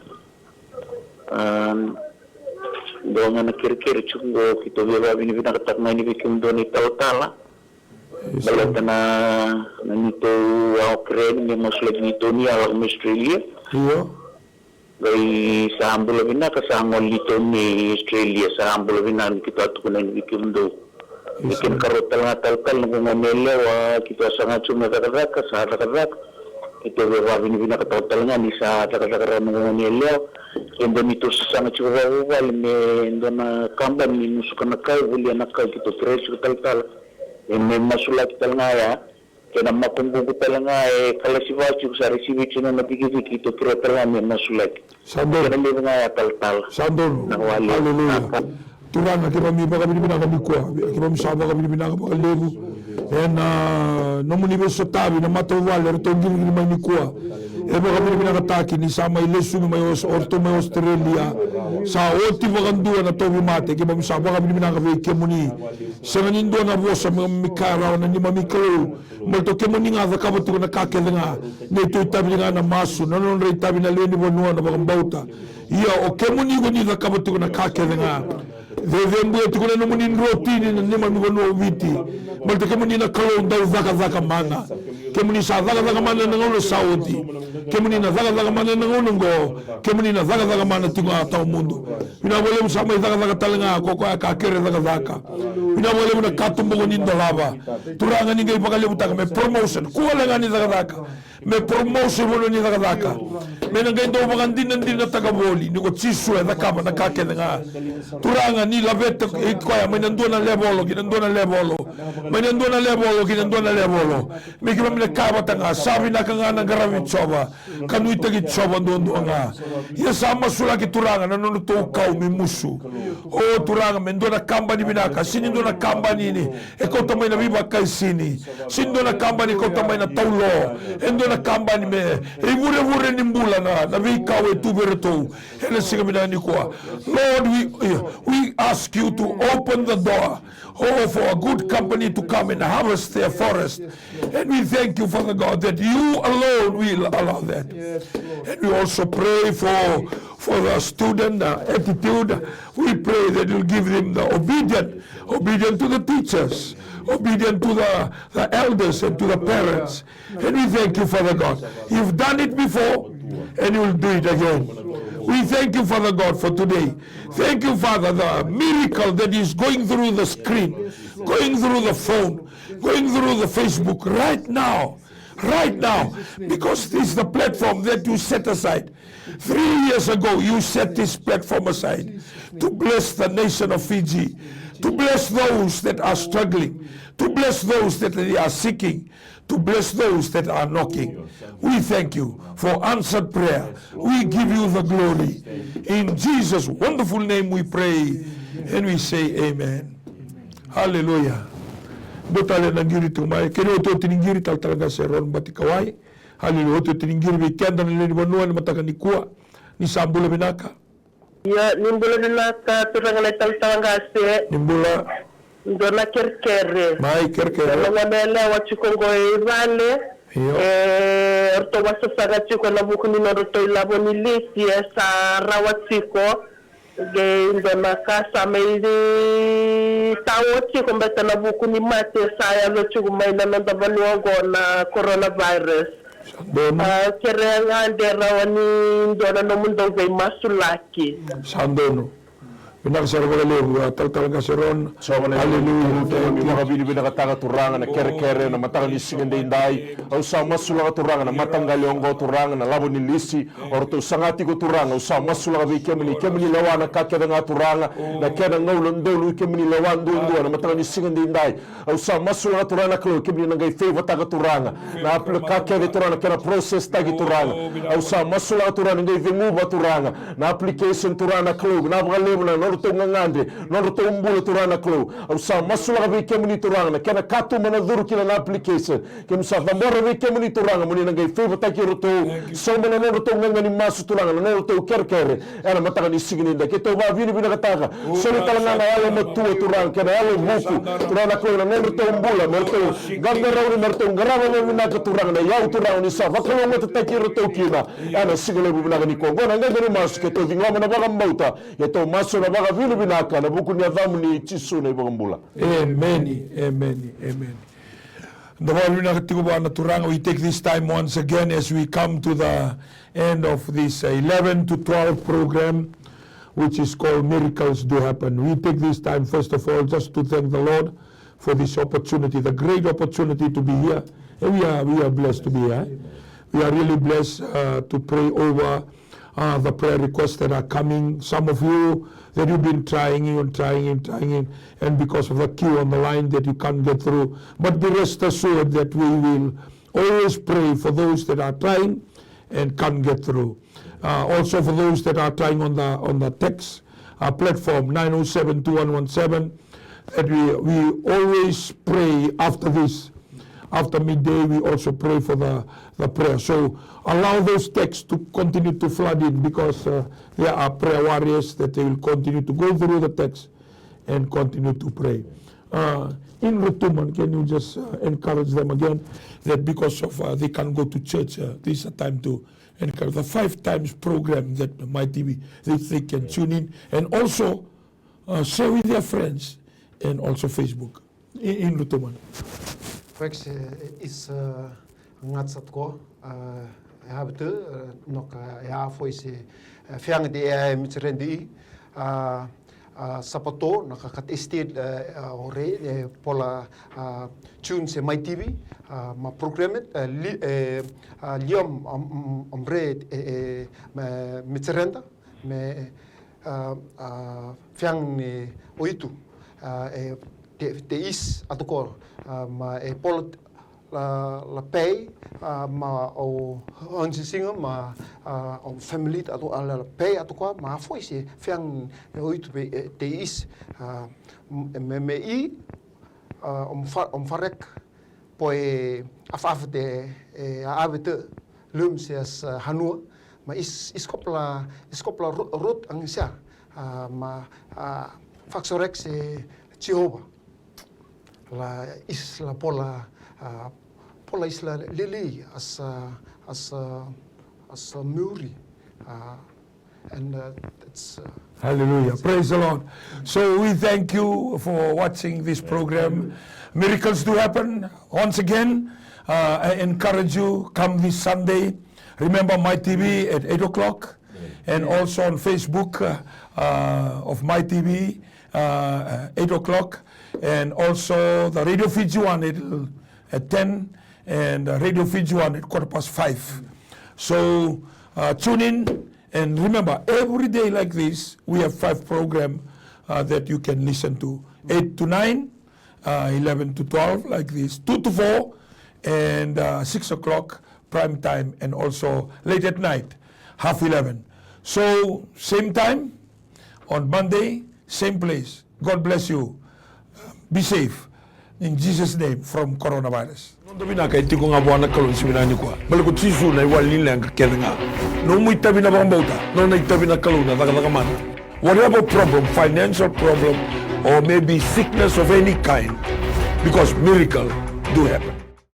Dua ga na kerekere tiko qo, keitou via vakavinavinakataka ga ni vei kemudou na italatala. Baleta na, na neitou a okere ni me masulaki neitou ni a lako mai Australia. Io. Qai sa bula vinaka, sa gole neitou mai Australia, sa bula vinaka ni keitou a tukuna ni vei kemudou. Io. Kena karua tale ga talatala, noqu gone yalewa, keitou a saga tiko me cakacaka, sa cakacaka. Keitou via vakavinavinakataka tale ga ni sa cakacaka rawa noqu gone yalewa. E dua neitou sasaga tiko vakavuvale me dua na kabani ni musuka na kai, volia na kai, keitou kerea tiko talatala. E me masulaki tale ga ya. Kei na makubuqu tale ga e kalasi vaka tiko, sa risivi tiko na nona vikiviki, keitou kerea tale ga me masulaki. Sa donu. Kena levu ga ya talatala. Sa donu. Vinaka vakalevu. Aleluya. Turaga, keimami vakavinavinaka nikua. Keimami sa vakavinavinaka vakalevu ena nomuni veisotavi na matavuvale eratou qiriqiri mai nikua. E vakavinavinakataki ni sa mai lesu mai Aus-, o ratou mai Australia. Sa oti vakadua na tauvimate, keimami sa vakavinavinaka vei kemuni. Sega ni dua na vosa me, me kaya rawa na neimami Kalou. Baleta o kemuni ga cakava tiko na ka kece ga. Neitou itavi ga na masu, na nodra itavi na lewe ni vanua na vakabauta. Ia o kemuni ko ni cakava tiko na ka kece ga. Cecebuya tiko na nomuni drotini na neimami vanua o Viti. Baleta kemuni na Kalou dau cakacaka mana. Kemuni sa cakacaka mana na gauna sa oti. Kemuni na cakacaka mana na gauna oqo. Kemuni na cakacaka mana tiko ga tawamudu. Vinaka vakalevu sa mai cakacaka tale ga ko koya ka kere cakacaka. Vinaka vakalevu na katuba ko ni dolava. Turaga ni qai vakalevutaka me promotion. Kua le ga ni cakacaka. Me promotion vanua ni cakacaka. Me na qai dau vakadinadinataka voli. Ni ko Jisu e cakava na ka kece ga. Turaga ni laveta i koya mai na dua na levolo ki na dua na levolo. Mai na dua na levolo ki na dua na levolo. Me keimami na kaya vata ga, sa vinaka ga na qaravi Jiova. Ka nuitaki Jiova duadua ga. Ia sa masulaki Turaga na nodratou kau me musu. O Turaga, me dua na kabani vinaka, sega ni dua na kabani ni e kauta mai na veivakaisini. Sega ni dua na kabani e kauta mai na taulo. E dua na kabani me, e ivurevure ni bula na, na veikau e tu vei iratou. Ena siga vinaka nikua. Lord, we, we ask you to open the door, oh, for a good company to come and harvest their forest. And we thank you, Father God, that you alone will allow that. And we also pray for, for the student, uh, attitude. We pray that you'll give them the obedient, obedient to the teachers, obedient to the, the elders and to the parents. And we thank you, Father God. You've done it before, and you'll do it again. We thank you, Father God, for today. Thank you, Father, the miracle that is going through the screen, going through the phone, going through the Facebook right now, right now, because this is the platform that you set aside. Three years ago, you set this platform aside to bless the nation of Fiji, to bless those that are struggling, to bless those that they are seeking, to bless those that are knocking. We thank you for answered prayer. We give you the glory. In Jesus' wonderful name we pray and we say amen. Hallelujah. Dua tale na qiri tiko mai, kena iotioti ni qiri, talatala qase Ron Batikawai. Hallelujah. Iotioti ni qiri vei keda na lewe ni vanua ena mataka nikua. Ni sa bula vinaka. Io, ni bula vinaka turaga na talatala qase. Ni bula. Dua na kerekere. Mai kerekere. Dua na gone yalewa tiko qo i vale. Io. E, ratou vakasasaga tiko ena vuku ni nodratou ilavo ni lisi e sa rawa tiko. Qai dua na ka sa mai tawa tiko beta na vuku ni mate sa yaco tiko mai na noda vanua oqo na coronavirus. Sa donu. A, kerea ga de rawa ni dua na nomudou veimasulaki. Sa donu. Vinaka sara vakalevu, a, talatala qase Ron. Hallelujah. Thank you. Vakavinavinakataka turaga na kerekere na mataka ni siga daidai. Au sa masulaka turaga na mataqali oqo turaga na lavo ni lisi. O ratou saga tiko turaga, au sa masulaka vei kemuni, kemuni lewa na ka kece ga turaga, na kena gauna donu kemuni lewa duadua na mataka ni siga daidai. Au sa masulaka turaga na Kalou, kemuni na qai favour-taka turaga na apli-, ka kece turaga na kena process-taki turaga. Au sa masulaka turaga ni qai ceguva turaga na application turaga na Kalou, na vakalevu na nodratou gagadre, nodratou bula turaga na Kalou. Au sa masulaka vei kemuni turaga na kena katuba na curu kina na application. Kemuni sa cabora vei kemuni turaga, moni na qai favour-taki iratou. Sauma na nodratou gaga ni masu turaga, na nodratou kerekere. Ena mataka ni siga nidai keitou vakavinavinakataka. Soli tale ga na yalomatua turaga, kei na yalovuku turaga na Kalou, na nodratou bula, me ratou qaqarauni, me ratou qarava vakavinaka turaga na iyau turaga ni sa vakalougatataki iratou kina. Ena siga levu vinaka nikua, oqo na qaqa ni masu keitou ciqoma na vakabauta. Keitou masu ena vakavinavinaka ena vuku ni yacamuni Jisu na iVakabula. Emeni, emeni, emeni. Da vakavinavinaka tiko vua na turaga. We take this time once again as we come to the end of this, uh, eleven to twelve program, which is called Miracles Do Happen. We take this time, first of all, just to thank the Lord for this opportunity, the great opportunity to be here. And we are, we are blessed to be here. We are really blessed, uh, to pray over uh, the prayer requests that are coming. Some of you that you've been trying and trying and trying, and because of the queue on the line that you can't get through. But be rest assured that we will always pray for those that are trying and can't get through. Uh, also for those that are trying on the, on the text, uh, platform, nine oh seven two one one seven, that we, we always pray after this. After midday, we also pray for the, the prayer. So allow those texts to continue to flood in, because, uh, there are prayer warriors that they will continue to go through the text and continue to pray. Uh, in Rotuma, can you just, uh, encourage them again that because of, uh, they can't go to church, uh, this is a time to encourage the five times program that Mai T V, they, they can tune in and also, uh, share with their friends and also Facebook. In, in Rotuma. Rex, e, is, e, gata sa tiko, e, e a vita, e, noka, e a foi se, e, feaga de e a e mitsiredi, a, a, Sapato, na ka kata estate, e, a, ore, e, pola, a, June se Mai T V, a, ma program, e, li, e, a, liam, am, am, am re, e, e, ma, mitsireda, me, a, a, feaga ni oitu, a, e, te, te is, a toko, a, ma, e, pola, la, la pei, a, ma, o, on sisiga, ma, a, o family, a to, a, la, la pei, a toko, ma, foi se, feaga ni oitu pe, e, te is, a, m-, me, me i, a, om fa-, om farek, po e afafa te, e, a ave te lum se as, a, hanua, ma is, is kopla, is kopla ro-, rot ang sia, a, ma, a, faksorek se Jehovah. La is la pola, a, pola is la lili as, a, as, a, as a muri, a, And, uh, that's, uh, Hallelujah. Praise the Lord. So we thank you for watching this program. Miracles do happen. Once again, uh, I encourage you, come this Sunday. Remember Mai T V at eight o'clock. And also on Facebook, uh, uh, of Mai T V, uh, uh, eight o'clock. And also the Radio Fiji One at, at ten. And, uh, Radio Fiji One at quarter past five. So, uh, tune in. And remember, every day like this, we have five program, uh, that you can listen to. eight to nine, uh, eleven to twelve, like this, two to four, and uh, six o'clock prime time, and also late at night, half eleven. So, same time on Monday, same place. God bless you. Be safe. In Jesus' name, from coronavirus. Noda vinaka e tiko ga vua na Kalou ni siga vinaka nikua. Baleta ko Jisu na iwali ni leqa kece ga. Nomu itavi na vakabauta, nona itavi na Kalou na cakacaka mana. Whatever problem, financial problem, or maybe sickness of any kind, because miracle do happen.